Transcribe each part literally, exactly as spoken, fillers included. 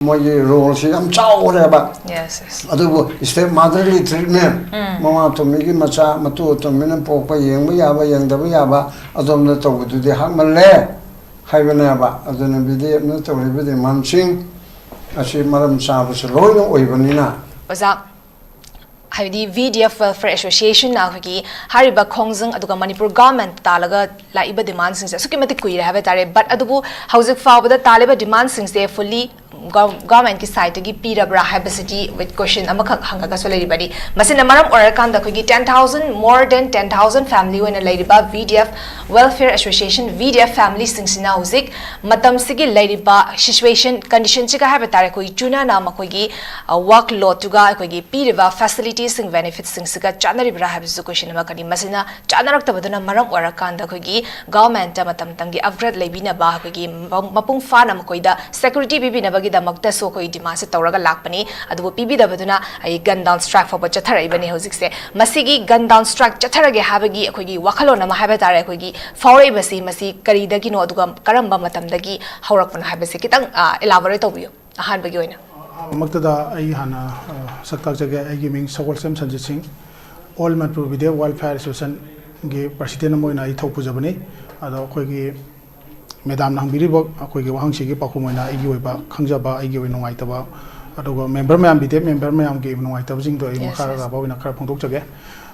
ꯃꯣꯏꯒꯤ ꯔꯣꯜꯁꯤ ꯌꯥꯝ ꯆꯥꯎꯈ꯭ꯔꯦꯕ꯫ Yes, yes. ꯑꯗꯨꯕꯨ ꯁ꯭ꯇꯦꯞ ꯃꯥꯗꯔꯂꯤ ꯇ꯭ꯔꯤꯠꯃꯦꯟ, ꯃꯃꯥ ꯑꯇꯣꯝꯕꯤꯒꯤ ꯃꯆꯥ, ꯃꯇꯨ ꯑꯇꯣꯝꯕꯤꯅ ꯄꯣꯛꯄ ꯌꯦꯡꯕ ꯌꯥꯕ, ꯌꯦꯡꯗꯕ ꯌꯥꯕ, ꯑꯗꯣꯝꯗ ꯇꯧꯕꯗꯨꯗꯤ ꯍꯥꯞꯃꯜꯂꯦ ꯍꯥꯏꯕꯅꯦꯕ꯫ ꯑꯗꯨꯅ ꯕꯤ ꯗꯤ ꯑꯦꯐꯅ ꯇꯧꯔꯤꯕ ꯗꯤꯃꯥꯟꯁꯤꯡ ꯑꯁꯤ ꯃꯔꯝ ꯆꯥꯕꯁꯨ ꯂꯣꯏꯅ ꯑꯣꯏꯕꯅꯤꯅ꯫ ꯑꯣꯖꯥ, ꯍꯥꯏꯕꯗꯤ V D F Welfare Associationꯅ ꯑꯩꯈꯣꯏꯒꯤ ꯍꯥꯏꯔꯤꯕ ꯈꯣꯡꯖꯪ ꯑꯗꯨꯒ ꯃꯅꯤꯄꯨꯔ ꯒꯚꯔꯟꯃꯦꯟꯠ ꯇꯥꯜꯂꯒ ꯂꯥꯛꯏꯕ ꯗꯤꯃꯥꯟꯁꯤꯡꯁꯦ ꯑꯁꯨꯛꯀꯤ ꯃꯇꯤꯛ ꯀꯨꯏꯔꯦ ꯍꯥꯏꯕ ꯇꯥꯔꯦ꯫ But ꯑꯗꯨꯕꯨ ꯍꯧꯖꯤꯛ ꯐꯥꯎꯕꯗ ꯇꯥꯜꯂꯤꯕ ꯗꯤꯃꯥꯟꯁꯤꯡꯁꯦ fully ꯒꯚ-, ꯒꯚꯔꯟꯃꯦꯟꯠꯀꯤ ꯁꯥꯏꯠꯇꯒꯤ ꯄꯤꯔꯕ꯭ꯔꯥ ꯍꯥꯏꯕꯁꯤꯗꯤ with question ꯑꯃꯈꯛ ꯍꯪꯉꯒꯁꯨ ꯂꯩꯔꯤꯕꯅꯤ꯫ ꯃꯁꯤꯅ ꯃꯔꯝ ꯑꯣꯏꯔꯀꯥꯟꯗ ꯑꯩꯈꯣꯏꯒꯤ ten thousand, more than ten thousand family ꯑꯣꯏꯅ ꯂꯩꯔꯤꯕ V D F Welfare Association, V D F familyꯁꯤꯡꯁꯤꯅ ꯍꯧꯖꯤꯛ ꯃꯇꯝꯁꯤꯒꯤ ꯂꯩꯔꯤꯕ situation, conditionꯁꯤꯒ ꯍꯥꯏꯕ ꯇꯥꯔꯦ, ꯑꯩꯈꯣꯏ ꯆꯨꯅꯅ ꯃꯈꯣꯏꯒꯤ, ꯑ, workloadꯇꯨꯒ ꯑꯩꯈꯣꯏꯒꯤ ꯄꯤꯔꯤꯕ facilitiesꯁꯤꯡ, benefitsꯁꯤꯡꯁꯤꯒ ꯆꯥꯟꯅꯔꯤꯕ꯭ꯔꯥ ꯍꯥꯏꯕꯁꯤꯁꯨ question ꯑꯃꯈꯛꯅꯤ꯫ ꯃꯁꯤꯅ ꯆꯥꯟꯅꯔꯛꯇꯕꯗꯨꯅ ꯃꯔꯝ ꯑꯣꯏꯔꯀꯥꯟꯗ ꯑꯩꯈꯣꯏꯒꯤ ꯒꯚꯔꯟꯃꯦꯟꯠꯇ ꯃꯇꯝ ꯃꯇꯝꯒꯤ upgrade ꯂꯩꯕꯤꯅꯕ, ꯑꯩꯈꯣꯏꯒꯤ ꯃ-, ꯃꯄꯨꯡ ꯐꯥꯅ ꯃꯈꯣꯏꯗ security ꯄꯤꯕꯤꯅꯕꯒꯤꯗꯃꯛꯇꯁꯨ ꯑꯩꯈꯣꯏ ꯗꯤꯃꯥꯟꯁꯦ ꯇꯧꯔꯒ ꯂꯥꯛꯄꯅꯤ꯫ ꯑꯗꯨꯕꯨ ꯄꯤꯕꯤꯗꯕꯗꯨꯅ ꯑꯩ gun down strike ꯐꯥꯎꯕ ꯆꯠꯊꯔꯛꯏꯕꯅꯤ ꯍꯧꯖꯤꯛꯁꯦ꯫ ꯃꯁꯤꯒꯤ gun down strike ꯆꯠꯊꯔꯒꯦ ꯍꯥꯏꯕꯒꯤ ꯑꯩꯈꯣꯏꯒꯤ ꯋꯥꯈꯜꯂꯣꯟ ꯑꯃ ꯍꯥꯏꯕ ꯇꯥꯔꯦ, ꯑꯩꯈꯣꯏꯒꯤ ꯐꯥꯎꯔꯛꯏꯕꯁꯤ, ꯃꯁꯤ ꯀꯔꯤꯗꯒꯤꯅꯣ, ꯑꯗꯨꯒ ꯀꯔꯝꯕ ꯃꯇꯝꯗꯒꯤ ꯍꯧꯔꯛꯄꯅꯣ ꯍꯥꯏꯕꯁꯤ ꯈꯤꯇꯪ, ꯑ, elaborate ꯇꯧꯕꯤꯌꯨ ꯑꯍꯥꯟꯕꯒꯤ ꯑꯣꯏꯅ꯫ ꯑꯍꯥꯟꯕꯃꯛꯇꯗ ꯑꯩ ꯍꯥꯟꯅ, ꯑ, ꯁꯛ ꯇꯥꯛꯆꯒꯦ꯫ ꯑꯩꯒꯤ ꯃꯤꯡ ꯁꯒꯣꯜꯁꯦꯝ ꯁꯟꯖꯤꯠ ꯁꯤꯡ, All Manipur V D F Welfare Associationꯒꯤ president ꯑꯃ ꯑꯣꯏꯅ ꯑꯩ ꯊꯧ ꯄꯨꯖꯕꯅꯤ꯫ ꯑꯗꯣ ꯑꯩꯈꯣꯏꯒꯤ madamꯅ ꯍꯪꯕꯤꯔꯤꯕ ꯑꯩꯈꯣꯏꯒꯤ ꯋꯥꯍꯪꯁꯤꯒꯤ ꯄꯥꯎꯈꯨꯝ ꯑꯣꯏꯅ ꯑꯩꯒꯤ ꯑꯣꯏꯕ ꯈꯪꯖꯕ, ꯑꯩꯒꯤ ꯑꯣꯏꯅ ꯅꯨꯡꯉꯥꯏꯇꯕ, ꯑꯗꯨꯒ member ꯃꯌꯥꯝ, V D F member ꯃꯌꯥꯝꯒꯤ ꯅꯨꯡꯉꯥꯏꯇꯕꯁꯤꯡꯗꯣ ꯑꯩ Yes, ꯃꯈꯥ yes. ꯇꯥꯕ ꯑꯣꯏꯅ ꯈꯔ ꯐꯣꯡꯗꯣꯛꯆꯒꯦ꯫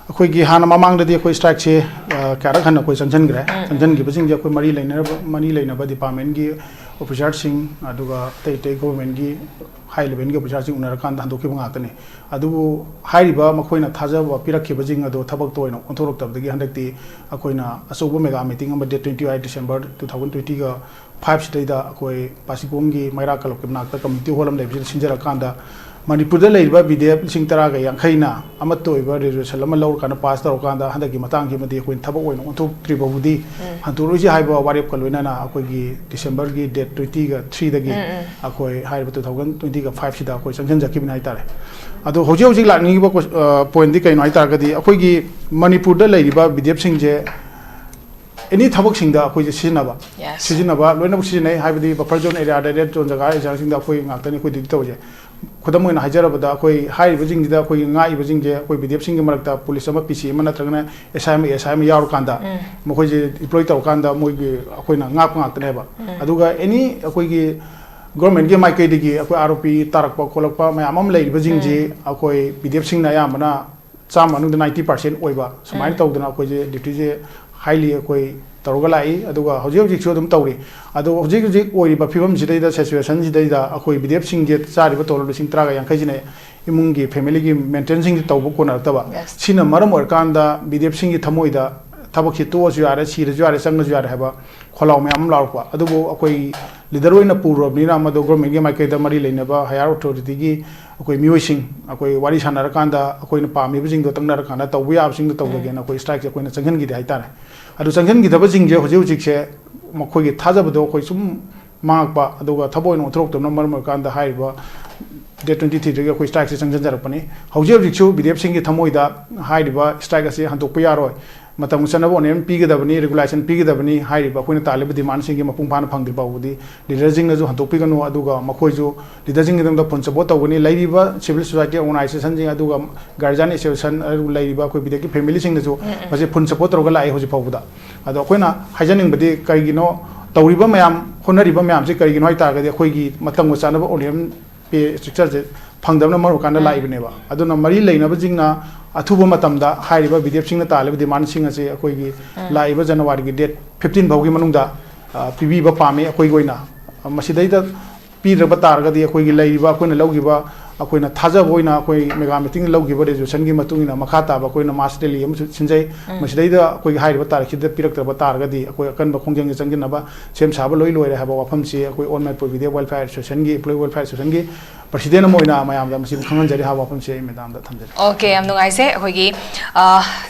ꯑꯩꯈꯣꯏꯒꯤ ꯍꯥꯟꯅ ꯃꯃꯥꯡꯗꯗꯤ ꯑꯩꯈꯣꯏ strikeꯁꯦ, ꯑ, ꯀꯌꯥꯔꯛ ꯍꯟꯅ ꯑꯩꯈꯣꯏ ꯆꯪꯁꯤꯟꯈ꯭ꯔꯦ꯫ ꯆꯪꯁꯤꯟꯈꯤꯕꯁꯤꯡꯁꯦ ꯑꯩꯈꯣꯏ ꯃꯔꯤ ꯂꯩꯅꯔꯕ, ꯃꯔꯤ ꯂꯩꯅꯕ departmentꯀꯤ officerꯁꯤꯡ, ꯑꯗꯨꯒ ꯑꯇꯩ ꯑꯇꯩ governmentꯀꯤ high levelꯒꯤ officerꯁꯤꯡ ꯎꯅꯔꯀꯥꯟꯗ ꯍꯟꯗꯣꯛꯈꯤꯕ ꯉꯥꯛꯇꯅꯤ꯫ ꯑꯗꯨꯕꯨ ꯍꯥꯏꯔꯤꯕ ꯃꯈꯣꯏꯅ ꯊꯥꯖꯕ ꯄꯤꯔꯛꯈꯤꯕꯁꯤꯡ ꯑꯗꯣ ꯊꯕꯛꯇ ꯑꯣꯏꯅ ꯑꯣꯟꯊꯣꯔꯛꯇꯕꯗꯒꯤ ꯍꯟꯗꯛꯇꯤ ꯑꯩꯈꯣꯏꯅ ꯑꯆꯧꯕ mega meeting ꯑꯃ date twenty eight December two thousand twentyꯒ fiveꯁꯤꯗꯩꯗ ꯑꯩꯈꯣꯏ ꯄꯥꯁꯤꯄꯣꯡꯒꯤ ꯃꯩꯔꯥ clubꯀꯤ ꯃꯅꯥꯛꯇ community hall ꯑꯃ ꯂꯩꯕꯁꯤꯗ ꯁꯤꯟꯖꯔꯀꯥꯟꯗ ꯃꯅꯤꯄꯨꯔꯗ ꯂꯩꯔꯤꯕ V D F ꯂꯤꯁꯤꯡ ꯇꯔꯥꯒ ꯌꯥꯡꯈꯩꯅ ꯑꯃꯠꯇ ꯑꯣꯏꯕ resolution ꯑꯃ ꯂꯧꯔꯀꯥꯟꯗ pass ꯇꯧꯔꯀꯥꯟꯗ ꯍꯟꯗꯛꯀꯤ ꯃꯇꯥꯡꯁꯤꯃꯗꯤ ꯑꯩꯈꯣꯏꯅ ꯊꯕꯛ ꯑꯣꯏꯅ ꯑꯣꯟꯊꯣꯛꯇ꯭ꯔꯤ ꯐꯥꯎꯕꯗꯤ ꯍꯟꯗꯣꯔꯣꯏꯁꯤ ꯍꯥꯏꯕ ꯋꯥꯔꯦꯞꯀ ꯂꯣꯏꯅꯅ ꯑꯩꯈꯣꯏꯒꯤ Decemberꯒꯤ date twentyꯒ threeꯗꯒꯤ ꯑꯩꯈꯣꯏ ꯍꯥꯏꯔꯤꯕ two thousand twentyꯒ fiveꯁꯤꯗ ꯑꯩꯈꯣꯏ ꯆꯪꯁꯤꯟꯖꯈꯤꯕꯅꯤ ꯍꯥꯏꯇꯥꯔꯦ꯫ ꯑꯗꯣ ꯍꯧꯖꯤꯛ ꯍꯧꯖꯤꯛ ꯂꯥꯛꯅꯤꯡꯉꯤꯕ ꯀꯣꯏ-, ꯑ, pointꯗꯤ ꯀꯩꯅꯣ ꯍꯥꯏꯇꯥꯔꯒꯗꯤ ꯑꯩꯈꯣꯏꯒꯤ ꯃꯅꯤꯄꯨꯔꯗ ꯂꯩꯔꯤꯕ V D Fꯁꯤꯡꯁꯦ ꯑꯦꯅꯤ ꯊꯕꯛꯁꯤꯡꯗ ꯑꯩꯈꯣꯏꯁꯦ ꯁꯤꯖꯤꯟꯅꯕ Yes. ꯁꯤꯖꯤꯟꯅꯕ ꯂꯣꯏꯅꯃꯛ ꯁꯤꯖꯤꯟꯅꯩ꯫ ꯍꯥꯏꯕꯗꯤ ꯕꯐꯔ ꯖꯣꯟ ꯑꯦꯔꯤꯌꯥꯗ, ꯔꯦꯗ ꯖꯣꯟ ꯖꯒꯥ ꯑꯦꯔꯤꯌꯥꯁꯤꯡꯗ ꯑꯩꯈꯣꯏ ꯉꯥꯛꯇꯅꯤ ꯑꯩꯈꯣꯏ ꯗ꯭ꯌꯨꯇꯤ ꯇꯧꯔꯤꯁꯦ꯫ ꯈꯨꯗꯝ ꯑꯣꯏꯅ ꯍꯥꯏꯖꯔꯕꯗ, ꯑꯩꯈꯣꯏ ꯍꯥꯏꯔꯤꯕꯁꯤꯡꯁꯤꯗ ꯑꯩꯈꯣꯏꯒꯤ ꯉꯥꯛꯏꯕꯁꯤꯡꯁꯦ ꯑꯩꯈꯣꯏ ꯕꯤ ꯗꯤ ꯑꯦꯐꯁꯤꯡꯒꯤ ꯃꯔꯛꯇ ꯄꯨꯂꯤꯁ ꯑꯃ, ꯄꯤ ꯁꯤ ꯑꯃ ꯅꯠꯇ꯭ꯔꯒꯅ ꯑꯦꯁ ꯑꯥꯏ ꯑꯃ, ꯑꯦ ꯑꯦꯁ ꯑꯥꯏ ꯑꯃ ꯌꯥꯎꯔꯀꯥꯟꯗ ꯃꯈꯣꯏꯁꯦ ꯗꯤꯄ꯭ꯂꯣꯏ ꯇꯧꯔꯀꯥꯟꯗ ꯃꯣꯏꯒꯤ ꯑꯩꯈꯣꯏꯅ ꯉꯥꯛꯄ ꯉꯥꯛꯇꯅꯦꯕ꯫ ꯑꯗꯨꯒ ꯑꯦꯅꯤ ꯑꯩꯈꯣꯏꯒꯤ ꯒꯣꯔꯃꯦꯟꯒꯤ ꯃꯥꯏꯀꯩꯗꯒꯤ ꯑꯩꯈꯣꯏ ꯑꯥꯔ ꯑꯣ ꯄꯤ ꯇꯥꯔꯛꯄ ꯈꯣꯠꯂꯛꯄ ꯃꯌꯥꯝ ꯑꯃ ꯂꯩꯔꯤꯕꯁꯤꯡꯁꯤ ꯑꯩꯈꯣꯏ ꯕꯤ ꯗꯤ ꯑꯦꯐꯁꯤꯡꯅ ꯑꯌꯥꯝꯕꯅ ꯆꯥꯝꯃ ꯃꯅꯨꯡꯗ ꯅꯥꯏꯟꯇꯤ ꯄꯥꯔꯁꯦꯟ ꯑꯣꯏꯕ ꯁꯨꯃꯥꯏꯅ ꯇꯧꯗꯅ ꯑꯩꯈꯣꯏꯁꯦ ꯗ꯭ꯌꯨꯇꯤꯁꯦ ꯍꯥꯏꯂꯤ ꯑꯩꯈꯣꯏ ꯇꯧꯔꯒ ꯂꯥꯛꯏ꯫ ꯑꯗꯨꯒ ꯍꯧꯖꯤꯛ ꯍꯧꯖꯤꯛꯁꯨ ꯑꯗꯨꯝ ꯇꯧꯔꯤ꯫ ꯑꯗꯣ ꯍꯧꯖꯤꯛ ꯍꯧꯖꯤꯛ ꯑꯣꯏꯔꯤꯕ ꯐꯤꯕꯝꯁꯤꯗꯩꯗ, ꯁꯤꯆꯨꯋꯦꯁꯟꯁꯤꯗꯩꯗ ꯑꯩꯈꯣꯏ ꯕꯤ ꯗꯤ ꯑꯦꯐꯁꯤꯡꯁꯦ ꯆꯥꯔꯤꯕ ꯇꯣꯂꯣꯞ ꯂꯤꯁꯤꯡ ꯇꯔꯥꯒ ꯌꯥꯡꯈꯩꯁꯤꯅ ꯏꯃꯨꯡꯒꯤ, ꯐꯦꯃꯤꯂꯤꯒꯤ ꯃꯦꯟꯇꯦꯅꯦꯟꯁꯁꯤꯡꯁꯦ ꯇꯧꯕ ꯀꯣꯟꯅꯔꯛꯇꯕ꯫ Yes. ꯁꯤꯅ ꯃꯔꯝ ꯑꯣꯏꯔꯀꯥꯟꯗ ꯕꯤ ꯗꯤ ꯑꯦꯐꯁꯤꯡꯒꯤ ꯊꯃꯣꯏꯗ ꯊꯕꯛꯁꯤ ꯇꯣꯛꯑꯁꯨ ꯌꯥꯔꯦ, ꯁꯤꯔꯁꯨ ꯌꯥꯔꯦ, ꯆꯪꯉꯁꯨ ꯌꯥꯔꯦ ꯍꯥꯏꯕ ꯈꯣꯜꯂꯥꯎ ꯃꯌꯥꯝ ꯑꯃ ꯂꯥꯎꯔꯛꯄ꯫ ꯑꯗꯨꯕꯨ ꯑꯩꯈꯣꯏ ꯂꯤꯗꯔ ꯑꯣꯏꯅ ꯄꯨꯔꯨꯔꯕꯅꯤꯅ, ꯃꯗꯨ ꯒꯣꯔꯃꯦꯟꯒꯤ ꯃꯥꯏꯀꯩꯗ ꯃꯔꯤ ꯂꯩꯅꯕ ꯍꯥꯌꯔ ꯑꯣꯊꯣꯔꯤꯇꯤꯒꯤ ꯑꯩꯈꯣꯏ ꯃꯤꯑꯣꯏꯁꯤꯡ ꯑꯩꯈꯣꯏ ꯋꯥꯔꯤ ꯁꯥꯟꯅꯔꯀꯥꯟꯗ, ꯑꯩꯈꯣꯏꯅ ꯄꯥꯝꯃꯤꯕꯁꯤꯡꯗꯣ ꯇꯛꯅꯔꯀꯥꯟꯗ ꯇꯧꯕ ꯌꯥꯕꯁꯤꯡꯗꯣ ꯇꯧꯖꯒꯦꯅ ꯑꯩꯈꯣꯏ ꯁ꯭ꯇ꯭ꯔꯥꯏꯛꯁꯦ ꯑꯩꯈꯣꯏꯅ ꯆꯪꯍꯟꯈꯤꯗꯦ ꯍꯥꯏꯇꯥꯔꯦ꯫ ꯑꯗꯨ ꯆꯪꯍꯟꯈꯤꯗꯕꯁꯤꯡꯁꯦ ꯍꯧꯖꯤꯛ ꯍꯧꯖꯤꯛꯁꯦ ꯃꯈꯣꯏꯒꯤ ꯊꯥꯖꯕꯗꯣ ꯑꯩꯈꯣꯏ ꯁꯨꯝ ꯃꯥꯡꯉꯛꯄ, ꯑꯗꯨꯒ ꯊꯕꯛ ꯑꯣꯏꯅ ꯑꯣꯟꯊꯣꯔꯛꯇꯕꯅ ꯃꯔꯝ ꯑꯣꯏꯔꯀꯥꯟꯗ ꯍꯥꯏꯔꯤꯕ ꯗꯦꯠ ꯇ꯭ꯋꯦꯟꯇꯤ ꯊ꯭ꯔꯤꯗꯒꯤ ꯑꯩꯈꯣꯏ ꯁ꯭ꯇ꯭ꯔꯥꯏꯛꯁꯦ ꯆꯪꯁꯤꯟꯖꯔꯛꯄꯅꯤ꯫ ꯍꯧꯖꯤꯛ ꯍꯧꯖꯤꯛꯁꯨ ꯕꯤ ꯗꯤ ꯑꯦꯐꯁꯤꯡꯒꯤ ꯊꯃꯣꯏꯗ ꯍꯥꯏꯔꯤꯕ ꯁ꯭ꯇ꯭ꯔꯥꯏꯛ ꯑꯁꯤ ꯍꯟꯗꯣꯛꯄ ꯌꯥꯔꯣꯏ, ꯃꯇꯝ ꯆꯥꯅꯕ ꯑꯣꯅꯔꯦꯟ ꯄꯤꯒꯗꯕꯅꯤ, ꯔꯤꯒꯨꯂꯥꯏꯖꯦꯁꯟ ꯄꯤꯒꯗꯕꯅꯤ, ꯍꯥꯏꯔꯤꯕ ꯑꯩꯈꯣꯏꯅ ꯇꯥꯜꯂꯤꯕ ꯗꯤꯃꯥꯟꯁꯤꯡꯒꯤ ꯃꯄꯨꯡ ꯐꯥꯅ ꯐꯪꯗ꯭ꯔꯤ ꯐꯥꯎꯕꯗꯤ ꯂꯤꯗꯔꯁꯤꯡꯅꯁꯨ ꯍꯟꯗꯣꯛꯄꯤꯒꯅꯨ, ꯑꯗꯨꯒ ꯃꯈꯣꯏꯁꯨ ꯂꯤꯗꯔꯁꯤꯡꯒꯤꯗꯃꯛꯇ ꯐꯨꯜ ꯁꯄꯣꯔꯠ ꯇꯧꯒꯅꯤ꯫ ꯂꯩꯔꯤꯕ ꯁꯤꯚꯤꯜ ꯁꯣꯁꯥꯏꯇꯤ ꯑꯣꯔꯒꯅꯥꯏꯖꯦꯁꯟꯁꯤꯡ, ꯑꯗꯨꯒ ꯒꯥꯔꯖꯤꯌꯥꯟ ꯑꯦꯁꯣꯁꯤꯌꯦꯁꯟ, ꯑꯗꯨꯒ ꯂꯩꯔꯤꯕ ꯑꯩꯈꯣꯏ ꯕꯤ ꯗꯤ ꯑꯦꯐꯀꯤ ꯐꯦꯃꯤꯂꯤꯁꯤꯡꯅꯁꯨ ꯃꯁꯤ ꯐꯨꯜ ꯁꯄꯣꯔꯠ ꯇꯧꯔꯒ ꯂꯥꯛꯑꯦ ꯍꯧꯖꯤꯛ ꯐꯥꯎꯕꯗ꯫ ꯑꯗꯣ ꯑꯩꯈꯣꯏꯅ ꯍꯥꯏꯖꯅꯤꯡꯕꯗꯤ ꯀꯔꯤꯒꯤꯅꯣ, ꯇꯧꯔꯤꯕ ꯃꯌꯥꯝ, ꯍꯣꯠꯅꯔꯤꯕ ꯃꯌꯥꯝꯁꯤ ꯀꯔꯤꯒꯤꯅꯣ ꯍꯥꯏ ꯇꯥꯔꯒꯗꯤ, ꯑꯩꯈꯣꯏꯒꯤ ꯃꯇꯝꯒ ꯆꯥꯅꯕ ꯑꯣꯅꯔꯦꯟ ꯄꯦ ꯁ꯭ꯇ꯭ꯔꯛꯆꯔꯁꯦ ꯐꯪꯗꯕꯅ ꯃꯔꯝ ꯑꯣꯏꯔꯀꯥꯟꯗ ꯂꯥꯛꯏꯕꯅꯦꯕ꯫ ꯑꯗꯨꯅ ꯃꯔꯤ ꯂꯩꯅꯕꯁꯤꯡꯅ ꯑꯊꯨꯕ ꯃꯇꯝꯗ ꯍꯥꯏꯔꯤꯕ ꯕꯤ ꯗꯤ ꯑꯦꯐꯁꯤꯡꯅ ꯇꯥꯜꯂꯤꯕ ꯗꯤꯃꯥꯟꯁꯤꯡ ꯑꯁꯤ ꯑꯩꯈꯣꯏꯒꯤ ꯂꯥꯛꯏꯕ ꯖꯅꯋꯥꯔꯤꯒꯤ ꯗꯦꯠ ꯐꯤꯐꯇꯤꯟ ꯐꯥꯎꯒꯤ ꯃꯅꯨꯡꯗ, ꯑ, ꯄꯤꯕꯤꯕ ꯄꯥꯝꯃꯤ꯫ ꯑꯩꯈꯣꯏꯒꯤ ꯑꯣꯏꯅ, ꯑ, ꯃꯁꯤꯗꯩꯗ ꯄꯤꯗ꯭ꯔꯕ ꯇꯥꯔꯒꯗꯤ, ꯑꯩꯈꯣꯏꯒꯤ ꯂꯩꯔꯤꯕ, ꯑꯩꯈꯣꯏꯅ ꯂꯧꯈꯤꯕ, ꯑꯩꯈꯣꯏꯅ ꯊꯥꯖꯕ ꯑꯣꯏꯅ ꯑꯩꯈꯣꯏ ꯃꯦꯒꯥ ꯃꯤꯇꯤꯡ ꯂꯧꯈꯤꯕ ꯔꯦꯖꯣꯂꯨꯁꯟꯒꯤ ꯃꯇꯨꯡ ꯏꯟꯅ ꯃꯈꯥ ꯇꯥꯕ ꯑꯩꯈꯣꯏꯅ ꯃꯥꯁ ꯔꯦꯂꯤ ꯑꯃꯁꯨ ꯁꯤꯟꯖꯩ꯫ ꯃꯁꯤꯗꯩꯗ ꯑꯩꯈꯣꯏꯒꯤ ꯍꯥꯏꯔꯤꯕ ꯇꯥꯔꯤꯛꯁꯤꯗ ꯄꯤꯔꯛꯇ꯭ꯔꯕ ꯇꯥꯔꯒꯗꯤ ꯑꯩꯈꯣꯏ ꯑꯀꯟꯕ ꯈꯣꯡꯖꯪꯁꯦ ꯆꯪꯁꯤꯟꯅꯕ ꯁꯦꯝ ꯁꯥꯕ ꯂꯣꯏ ꯂꯣꯏꯔꯦ ꯍꯥꯏꯕ ꯋꯥꯐꯝꯁꯤ ꯑꯩꯈꯣꯏ all Manipur B D F welfare ꯑꯦꯁꯣꯁꯤꯌꯦꯁꯟꯒꯤ, ꯏꯝꯄ꯭ꯂꯣꯌꯤ ꯋꯦꯜꯐꯤꯌꯥꯔ ꯑꯦꯁꯣꯁꯤꯌꯦꯁꯟꯒꯤ ꯄ꯭ꯔꯁꯤꯗꯦꯟ ꯑꯃ ꯑꯣꯏꯅ ꯃꯌꯥꯝꯗ ꯃꯁꯤ ꯈꯪꯍꯟꯖꯔꯤ ꯍꯥꯏꯕ ꯋꯥꯐꯝꯁꯤ ꯑꯩ ꯃꯦꯗꯥꯝꯗ ꯊꯝꯖꯔꯤ꯫ ꯑꯣꯀꯦ, ꯌꯥꯝ ꯅꯨꯡꯉꯥꯏꯖꯩ꯫ ꯑꯩꯈꯣꯏꯒꯤ, ꯑ,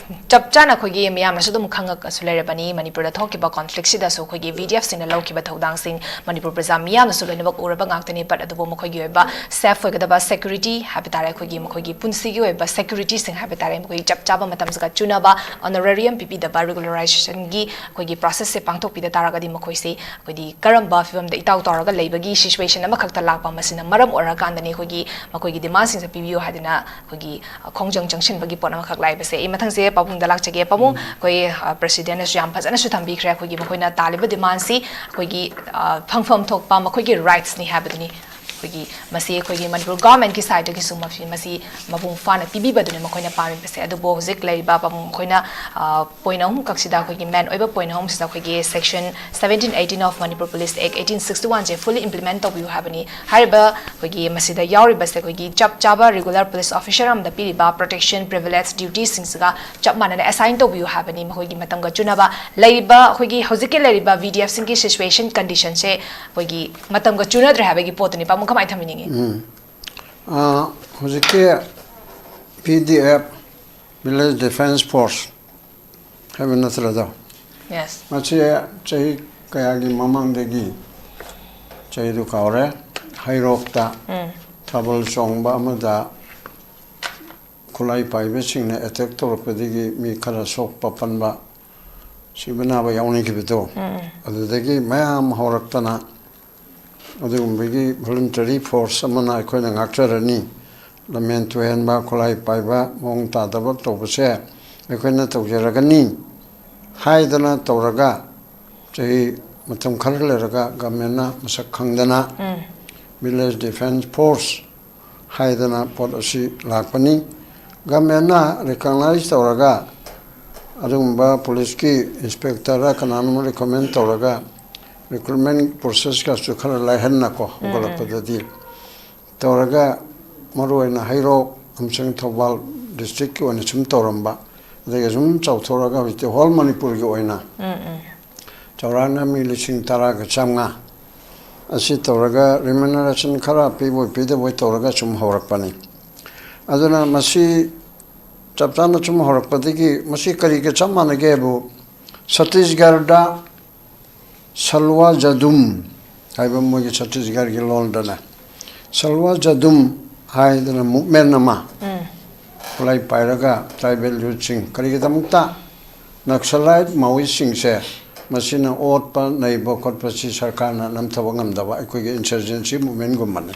ꯆꯞ ꯆꯥꯅ ꯑꯩꯈꯣꯏꯒꯤ ꯃꯤꯌꯥꯝꯅꯁꯨ ꯑꯗꯨꯝ ꯈꯪꯉꯒꯁꯨ ꯂꯩꯔꯕꯅꯤ, ꯃꯅꯤꯄꯨꯔꯗ ꯊꯣꯛꯈꯤꯕ ꯀꯣꯟꯐ꯭ꯂꯤꯛꯁꯤꯗꯁꯨ ꯑꯩꯈꯣꯏꯒꯤ ꯕꯤ ꯗꯤ ꯑꯦꯐꯁꯤꯡꯅ ꯂꯧꯈꯤꯕ ꯊꯧꯗꯥꯡꯁꯤꯡ ꯃꯅꯤꯄꯨꯔ ꯄ꯭ꯔꯖꯥ ꯃꯤꯌꯥꯝꯅꯁꯨ ꯂꯣꯏꯅꯃꯛ ꯎꯔꯕ ꯉꯥꯛꯇꯅꯤ꯫ But ꯑꯗꯨꯕꯨ ꯃꯈꯣꯏꯒꯤ ꯑꯣꯏꯕ ꯁꯦꯐ ꯑꯣꯏꯒꯗꯕ ꯁꯦꯀ꯭ꯌꯨꯔꯤꯇꯤ ꯍꯥꯏꯕ ꯇꯥꯔꯦ, ꯑꯩꯈꯣꯏꯒꯤ ꯃꯈꯣꯏꯒꯤ ꯄꯨꯟꯁꯤꯒꯤ ꯑꯣꯏꯕ ꯁꯦꯀ꯭ꯌꯨꯔꯤꯇꯤꯁꯤꯡ ꯍꯥꯏꯕ ꯇꯥꯔꯦ, ꯃꯈꯣꯏꯒꯤ ꯆꯞ ꯆꯥꯕ ꯃꯇꯝꯁꯤꯒ ꯆꯨꯅꯕ ꯑꯣꯅꯔꯦꯔꯤꯌꯝ ꯄꯤꯕꯤꯗꯕ ꯔꯤꯒꯨꯂꯔꯥꯏꯖꯦꯁꯟꯒꯤ ꯑꯩꯈꯣꯏꯒꯤ ꯄ꯭ꯔꯣꯁꯦꯁꯁꯦ ꯄꯥꯡꯊꯣꯛꯄꯤꯗ ꯇꯥꯔꯒꯗꯤ ꯃꯈꯣꯏꯁꯤ ꯑꯩꯈꯣꯏꯗꯤ ꯀꯔꯝꯕ ꯐꯤꯕꯝꯗ ꯏꯇꯥꯎ ꯇꯥꯎꯔꯒ ꯂꯩꯕꯒꯤ ꯁꯤꯆꯨꯋꯦꯁꯟ ꯑꯃꯈꯛꯇ ꯂꯥꯛꯄ, ꯃꯁꯤꯅ ꯃꯔꯝ ꯑꯣꯏꯔꯀꯥꯟꯗꯅꯤ ꯑꯩꯈꯣꯏꯒꯤ ꯃꯈꯣꯏꯒꯤ ꯗꯤꯃꯥꯟꯁꯤꯡꯁꯦ ꯄꯤꯕꯤꯌꯨ ꯍꯥꯏꯗꯅ ꯑꯩꯈꯣꯏꯒꯤ ꯈꯣꯡꯖꯪ ꯆꯪꯁꯤꯟꯕꯒꯤ ꯄꯣꯠ ꯑꯃꯈꯛ ꯂꯥꯛꯏꯕꯁꯦ꯫ ꯑꯩ ꯃꯊꯪꯁꯦ ꯄꯥꯕꯨꯡꯗ ꯂꯥꯛꯆꯒꯦ꯫ ꯄꯥꯕꯨꯡ, ꯑꯩꯈꯣꯏ ꯄ꯭ꯔꯦꯁꯤꯗꯦꯟꯅꯁꯨ ꯌꯥꯝ ꯐꯖꯅꯁꯨ ꯊꯝꯕꯤꯈ꯭ꯔꯦ, ꯑꯩꯈꯣꯏꯒꯤ ꯃꯈꯣꯏꯅ ꯇꯥꯜꯂꯤꯕ ꯗꯤꯃꯥꯟꯁꯤ ꯑꯩꯈꯣꯏꯒꯤ ꯐꯪꯐꯝ ꯊꯣꯛꯄ ꯃꯈꯣꯏꯒꯤ ꯔꯥꯏꯠꯁꯅꯤ ꯍꯥꯏꯕꯗꯨꯅꯤ꯫ ꯑꯩꯈꯣꯏꯒꯤ ꯃꯁꯤ ꯑꯩꯈꯣꯏꯒꯤ ꯃꯅꯤꯄꯨꯔ ꯒꯣꯔꯃꯦꯟꯒꯤ ꯁꯥꯏꯠꯇꯒꯤꯁꯨ ꯃꯁꯤ ꯃꯁꯤ ꯃꯄꯨꯡ ꯐꯥꯅ ꯄꯤꯕꯤꯕꯗꯨꯅꯤ ꯃꯈꯣꯏꯅ ꯄꯥꯝꯃꯤꯕꯁꯦ꯫ ꯑꯗꯨꯕꯨ ꯍꯧꯖꯤꯛ ꯂꯩꯔꯤꯕ ꯄꯥꯕꯨꯡ ꯃꯈꯣꯏꯅ ꯄꯣꯏꯟ ꯑꯍꯨꯝꯈꯛꯁꯤꯗ, ꯑꯩꯈꯣꯏꯒꯤ ꯃꯦꯟ ꯑꯣꯏꯕ ꯄꯣꯏꯟ ꯑꯍꯨꯝꯁꯤꯗ ꯑꯩꯈꯣꯏꯒꯤ section seventeen eighteen of Manipur police act eighteen sixty ꯋꯥꯟꯁꯦ ꯐꯨꯜꯂꯤ ꯏꯝꯄ꯭ꯂꯤꯃꯦꯟ ꯇꯧꯕꯤꯌꯨ ꯍꯥꯏꯕꯅꯤ꯫ ꯍꯥꯏꯔꯤꯕ ꯑꯩꯈꯣꯏꯒꯤ ꯃꯁꯤꯗ ꯌꯥꯎꯔꯤꯕꯁꯦ ꯑꯩꯈꯣꯏꯒꯤ ꯆꯞ ꯆꯥꯕ ꯔꯤꯒꯨꯂꯔ ꯄꯨꯂꯤꯁ ꯑꯣꯐꯤꯁꯔ ꯑꯃꯗ ꯄꯤꯔꯤꯕ ꯄ꯭ꯔꯣꯇꯦꯛꯁꯟ ꯄ꯭ꯔꯤꯚꯤꯂꯦꯖ ꯗ꯭ꯌꯨꯇꯤꯁꯤꯡꯁꯤꯒ ꯆꯞ ꯃꯥꯟꯅꯅ ꯑꯦꯁꯥꯏꯟ ꯇꯧꯕꯤꯌꯨ ꯍꯥꯏꯕꯅꯤ꯫ ꯃꯈꯣꯏꯒꯤ ꯃꯇꯝꯒ ꯆꯨꯅꯕ ꯂꯩꯔꯤꯕ ꯑꯩꯈꯣꯏꯒꯤ ꯍꯧꯖꯤꯛꯀꯤ ꯂꯩꯔꯤꯕ ꯚꯤ ꯗꯤ ꯑꯦꯐꯁꯤꯡꯒꯤ ꯁꯤꯆꯨꯋꯦꯁꯟ ꯀꯟꯗꯤꯁꯟꯁꯦ ꯑꯩꯈꯣꯏꯒꯤ ꯃꯇꯝꯒ ꯆꯨꯅꯗ꯭ꯔꯦ ꯍꯥꯏꯕꯒꯤ ꯄꯣꯠꯇꯨꯅꯤ꯫ ꯄꯥꯕꯨꯡ ꯀꯃꯥꯏꯅ ꯊꯝꯕꯤꯅꯤꯡꯉꯤ? ꯍꯧꯖꯤꯛꯀꯤ V D F, village defence force ꯍꯥꯏꯕ ꯅꯠꯇ꯭ꯔꯗꯣ? ꯌꯦꯁ꯫ ꯃꯁꯤ ꯆꯍꯤ ꯀꯌꯥꯒꯤ ꯃꯃꯥꯡꯗꯒꯤ, ꯆꯍꯤꯗꯨ ꯀꯥꯎꯔꯦ, ꯍꯩꯔꯣꯛꯇ ꯎꯝ꯫ ꯊꯥꯕꯜ ꯆꯣꯡꯕ ꯑꯃꯗ ꯈꯨꯠꯂꯥꯏ ꯄꯥꯏꯕꯁꯤꯡꯅ ꯑꯦꯇꯦꯛ ꯇꯧꯔꯛꯄꯗꯒꯤ ꯃꯤ ꯈꯔ ꯁꯣꯛꯄ ꯄꯟꯕ, ꯁꯤꯕ ꯅꯥꯕ ꯌꯥꯎꯅꯈꯤꯕꯗꯣ, ꯎꯝ꯫ ꯑꯗꯨꯗꯒꯤ ꯃꯌꯥꯝ ꯍꯧꯔꯛꯇꯅ ꯑꯗꯨꯒꯨꯝꯕꯒꯤ ꯚꯣꯂꯨꯟꯇꯔꯤ ꯐꯣꯔꯁ ꯑꯃꯅ ꯑꯩꯈꯣꯏꯅ ꯉꯥꯛꯆꯔꯅꯤ, ꯂꯝꯍꯦꯟ ꯇꯨꯍꯦꯟꯕ, ꯈꯨꯠꯂꯥꯏ ꯄꯥꯏꯕ, ꯃꯑꯣꯡ ꯇꯥꯗꯕ ꯇꯧꯕꯁꯦ ꯑꯩꯈꯣꯏꯅ ꯇꯧꯖꯔꯒꯅꯤ ꯍꯥꯏꯗꯅ ꯇꯧꯔꯒ, ꯆꯍꯤ ꯃꯇꯝ ꯈꯔ ꯂꯩꯔꯒ ꯒꯚꯔꯟꯃꯦꯟꯠꯅ ꯃꯁꯛ ꯈꯪꯗꯅ ꯎꯝ꯫ ꯚꯤꯂꯦꯖ ꯗꯤꯐꯦꯟꯁ ꯐꯣꯔꯁ ꯍꯥꯏꯗꯅ ꯄꯣꯠ ꯑꯁꯤ ꯂꯥꯛꯄꯅꯤ꯫ ꯒꯚꯔꯟꯃꯦꯟꯠꯅ ꯔꯤꯀꯣꯛꯅꯥꯏꯖ ꯇꯧꯔꯒ ꯑꯗꯨꯒꯨꯝꯕ ꯄꯨꯂꯤꯁꯀꯤ ꯏꯟꯁꯄꯦꯛꯇꯔ ꯀꯅꯥꯅꯣꯝ ꯔꯤꯀꯃꯦꯟ ꯇꯧꯔꯒ ꯔꯤꯀ꯭ꯔꯨꯠꯃꯦꯟ ꯄ꯭ꯔꯣꯁꯦꯁꯀꯁꯨ ꯈꯔ ꯂꯥꯏꯍꯟꯅꯀꯣ, ꯎꯝ, ꯎꯝ꯫ ꯍꯧꯒꯠꯂꯛꯄꯗꯗꯤ ꯇꯧꯔꯒ ꯃꯔꯨꯑꯣꯏꯅ ꯍꯩꯔꯣꯛ ꯑꯃꯁꯨꯡ ꯊꯧꯕꯥꯜ ꯗꯤꯁꯇ꯭ꯔꯤꯛꯀꯤ ꯑꯣꯏꯅ ꯁꯨꯝ ꯇꯧꯔꯝꯕ, ꯑꯗꯒꯤ ꯁꯨꯝ ꯆꯥꯎꯊꯣꯔꯛꯑꯒ ꯍꯧꯖꯤꯛꯇꯤ ꯍꯣꯜ ꯃꯅꯤꯄꯨꯔꯒꯤ ꯑꯣꯏꯅ ꯎꯝ, ꯎꯝ꯫ ꯆꯥꯎꯔꯥꯛꯅ ꯃꯤ ꯂꯤꯁꯤꯡ ꯇꯔꯥꯒ ꯆꯥꯝꯃꯉꯥ ꯑꯁꯤ ꯇꯧꯔꯒ ꯔꯤꯃꯨꯅꯔꯦꯁꯟ ꯈꯔ ꯄꯤꯕꯣꯏ ꯄꯤꯗꯕꯣꯏ ꯇꯧꯔꯒ ꯁꯨꯝ ꯍꯧꯔꯛꯄꯅꯤ꯫ ꯑꯗꯨꯅ ꯃꯁꯤ ꯆꯞ ꯆꯥꯅ ꯁꯨꯝ ꯍꯧꯔꯛꯄꯗꯒꯤ ꯃꯁꯤ ꯀꯔꯤꯒ ꯆꯞ ꯃꯥꯟꯅꯒꯦ ꯍꯥꯏꯕꯨ, ꯁꯠꯇꯤꯁꯒꯔꯗ ꯁꯜꯋꯥ ꯖꯗꯨꯝ ꯍꯥꯏꯕ ꯃꯣꯏꯒꯤ ꯁꯠꯇꯤꯁꯒꯔꯒꯤ ꯂꯣꯟꯗꯅ ꯁꯜꯋꯥ ꯖꯗꯨꯝ ꯍꯥꯏꯗꯅ ꯃꯨꯞꯃꯦꯟ ꯑꯃ ꯈꯨꯠꯂꯥꯏ ꯄꯥꯏꯔꯒ ꯇ꯭ꯔꯥꯏꯕꯦꯜ ꯌꯨꯠꯁꯤꯡ, ꯀꯔꯤꯒꯤꯗꯃꯛꯇ ꯅꯛꯁꯂꯥꯏꯠ ꯃꯥꯋꯤꯁꯁꯤꯡꯁꯦ ꯃꯁꯤꯅ ꯑꯣꯠꯄ ꯅꯩꯕ ꯈꯣꯠꯄꯁꯤ ꯁꯔꯀꯥꯔꯅ ꯅꯝꯊꯕ ꯉꯝꯗꯕ ꯑꯩꯈꯣꯏꯒꯤ ꯏꯟꯁꯔꯖꯦꯟꯁꯤ ꯃꯨꯞꯃꯦꯟꯒꯨꯝꯕꯅꯤ꯫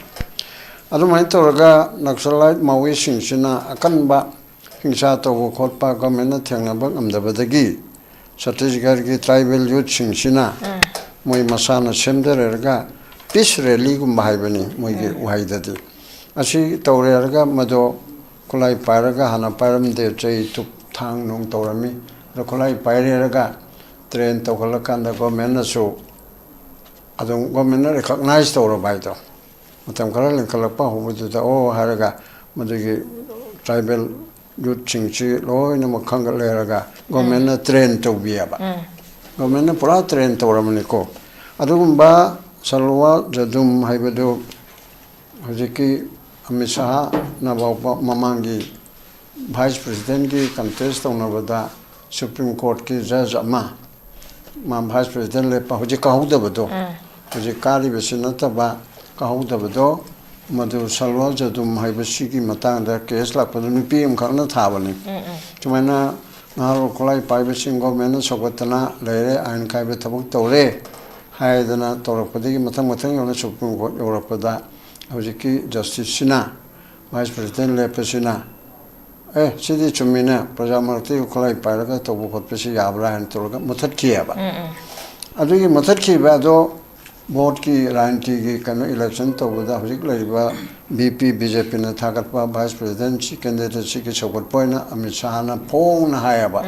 ꯑꯗꯨꯃꯥꯏꯅ ꯇꯧꯔꯒ ꯅꯛꯁꯂꯥꯏꯠ ꯃꯥꯋꯤꯁꯁꯤꯡꯁꯤꯅ ꯑꯀꯟꯕ ꯍꯤꯡꯁꯥ ꯇꯧꯕ ꯈꯣꯠꯄ ꯒꯣꯔꯃꯦꯟꯅ ꯊꯦꯡꯅꯕ ꯉꯝꯗꯕꯗꯒꯤ ꯁꯠꯇꯤꯁꯒꯔꯒꯤ ꯇ꯭ꯔꯥꯏꯕꯦꯜ ꯌꯨꯠꯁꯤꯡꯁꯤꯅ ꯃꯣꯏ ꯃꯁꯥꯅ ꯁꯦꯝꯖꯔꯒ ꯄꯤꯁ ꯔꯦꯂꯤꯒꯨꯝꯕ ꯍꯥꯏꯕꯅꯤ ꯃꯣꯏꯒꯤ ꯎꯍꯩꯗꯗꯤ꯫ ꯑꯁꯤ ꯇꯧꯔꯦꯔꯒ ꯃꯗꯣ ꯈꯨꯠꯂꯥꯏ ꯄꯥꯏꯔꯒ ꯍꯥꯟꯅ ꯄꯥꯏꯔꯝꯗꯦ, ꯆꯩ ꯇꯨꯞ ꯊꯥꯡ ꯅꯨꯡ ꯇꯧꯔꯝꯃꯤ꯫ ꯑꯗꯣ ꯈꯨꯠꯂꯥꯏ ꯄꯥꯏꯔꯦꯔꯒ ꯇ꯭ꯔꯦꯟ ꯇꯧꯈꯠꯂꯀꯥꯟꯗ ꯒꯣꯔꯃꯦꯟꯅꯁꯨ ꯑꯗꯨꯝ ꯒꯣꯔꯃꯦꯟꯅ ꯔꯤꯀꯛꯅꯥꯏꯖ ꯇꯧꯔꯕ ꯍꯥꯏꯗꯣ꯫ ꯃꯇꯝ ꯈꯔ ꯂꯩꯈꯠꯂꯛꯄ ꯍꯧꯕꯗꯨꯗ ꯑꯣ ꯍꯥꯏꯔꯒ ꯃꯗꯨꯒꯤ ꯇ꯭ꯔꯥꯏꯕꯦꯜ ꯌꯨꯠꯁꯤꯡꯁꯤ ꯂꯣꯏꯅꯃꯛ ꯈꯟꯒꯠ ꯂꯩꯔꯒ ꯒꯣꯔꯃꯦꯟꯅ ꯇ꯭ꯔꯦꯟ ꯇꯧꯕꯤꯑꯕ꯫ ꯒꯣꯔꯃꯦꯟꯅ ꯄꯨꯔꯥ ꯇ꯭ꯔꯦꯟ ꯇꯧꯔꯕꯅꯤꯀꯣ꯫ ꯑꯗꯨꯒꯨꯝꯕ ꯁꯜꯋꯥ ꯖꯗꯨꯝ ꯍꯥꯏꯕꯗꯨ ꯍꯧꯖꯤꯛꯀꯤ ꯑꯃꯤꯠ ꯁꯍꯥꯅ ꯐꯥꯎꯕ ꯃꯃꯥꯡꯒꯤ ꯚꯥꯏꯁ ꯄ꯭ꯔꯦꯁꯤꯗꯦꯟꯒꯤ ꯀꯟꯇꯦꯁ ꯇꯧꯅꯕꯗ ꯁꯨꯄ꯭ꯔꯤꯝ ꯀꯣꯔꯠꯀꯤ ꯖꯖ ꯑꯃ ꯃꯥ ꯚꯥꯏꯁ ꯄ꯭ꯔꯦꯁꯤꯗꯦꯟ ꯂꯦꯞꯄ ꯍꯧꯖꯤꯛ ꯀꯥꯍꯧꯗꯕꯗꯣ, ꯍꯧꯖꯤꯛ ꯀꯥꯔꯤꯕꯁꯤ ꯅꯠꯇꯕ ꯀꯥꯍꯧꯗꯕꯗꯣ, ꯃꯗꯨ ꯁꯜꯋꯥ ꯖꯗꯨꯝ ꯍꯥꯏꯕꯁꯤꯒꯤ ꯃꯇꯥꯡꯗ ꯀꯦꯁ ꯂꯥꯛꯄꯗ ꯅꯨꯄꯤ ꯑꯃꯈꯛꯅ ꯊꯥꯕꯅꯤ꯫ ꯁꯨꯃꯥꯏꯅ ꯅꯍꯥꯔꯣꯜ ꯈꯨꯠꯂꯥꯏ ꯄꯥꯏꯕꯁꯤꯡ ꯒꯣꯔꯃꯦꯟꯅ ꯁꯧꯒꯠꯇꯅ ꯂꯩꯔꯦ, ꯑꯥꯏꯟ ꯀꯥꯏꯕ ꯊꯕꯛ ꯇꯧꯔꯦ ꯍꯥꯏꯗꯅ ꯇꯧꯔꯛꯄꯗꯒꯤ ꯃꯊꯪ ꯃꯊꯪ ꯌꯧꯅ ꯁꯨꯄ꯭ꯔꯤꯝ ꯀꯣꯔꯠ ꯌꯧꯔꯛꯄꯗ ꯍꯧꯖꯤꯛꯀꯤ ꯖꯁꯇꯤꯁꯁꯤꯅ, ꯚꯥꯏꯁ ꯄ꯭ꯔꯦꯁꯤꯗꯦꯟ ꯂꯦꯞꯄꯁꯤꯅ, ꯑꯦ, ꯁꯤꯗꯤ ꯆꯨꯝꯃꯤꯅꯦ, ꯄ꯭ꯔꯖꯥ ꯃꯔꯛꯇꯒꯤ ꯈꯨꯠꯂꯥꯏ ꯄꯥꯏꯔꯒ ꯇꯧꯕ ꯈꯣꯠꯄꯁꯤ ꯌꯥꯕ꯭ꯔꯥ ꯍꯥꯏꯅ ꯇꯧꯔꯒ ꯃꯨꯊꯠꯈꯤꯑꯕ꯫ ꯑꯗꯨꯒꯤ ꯃꯨꯊꯠꯈꯤꯕ ꯑꯗꯣ ꯚꯣꯠꯀꯤ ꯔꯥꯖꯅꯤꯇꯤꯒꯤ ꯀꯩꯅꯣ ꯏꯂꯦꯛꯁꯟ ꯇꯧꯕꯗ ꯍꯧꯖꯤꯛ ꯂꯩꯔꯤꯕ ꯕꯤ ꯄꯤ ꯕꯤ ꯖꯦ ꯄꯤꯅ ꯊꯥꯒꯠꯄ ꯚꯥꯏꯁ ꯄ꯭ꯔꯦꯁꯤꯗꯦꯟꯁꯤ ꯀꯦꯟꯗꯤꯗꯦꯠꯁꯤꯒꯤ ꯁꯧꯒꯠꯄ ꯑꯣꯏꯅ ꯑꯃꯤꯠ ꯁꯍꯥꯅ ꯐꯣꯡꯅ ꯍꯥꯏꯌꯦꯕ꯫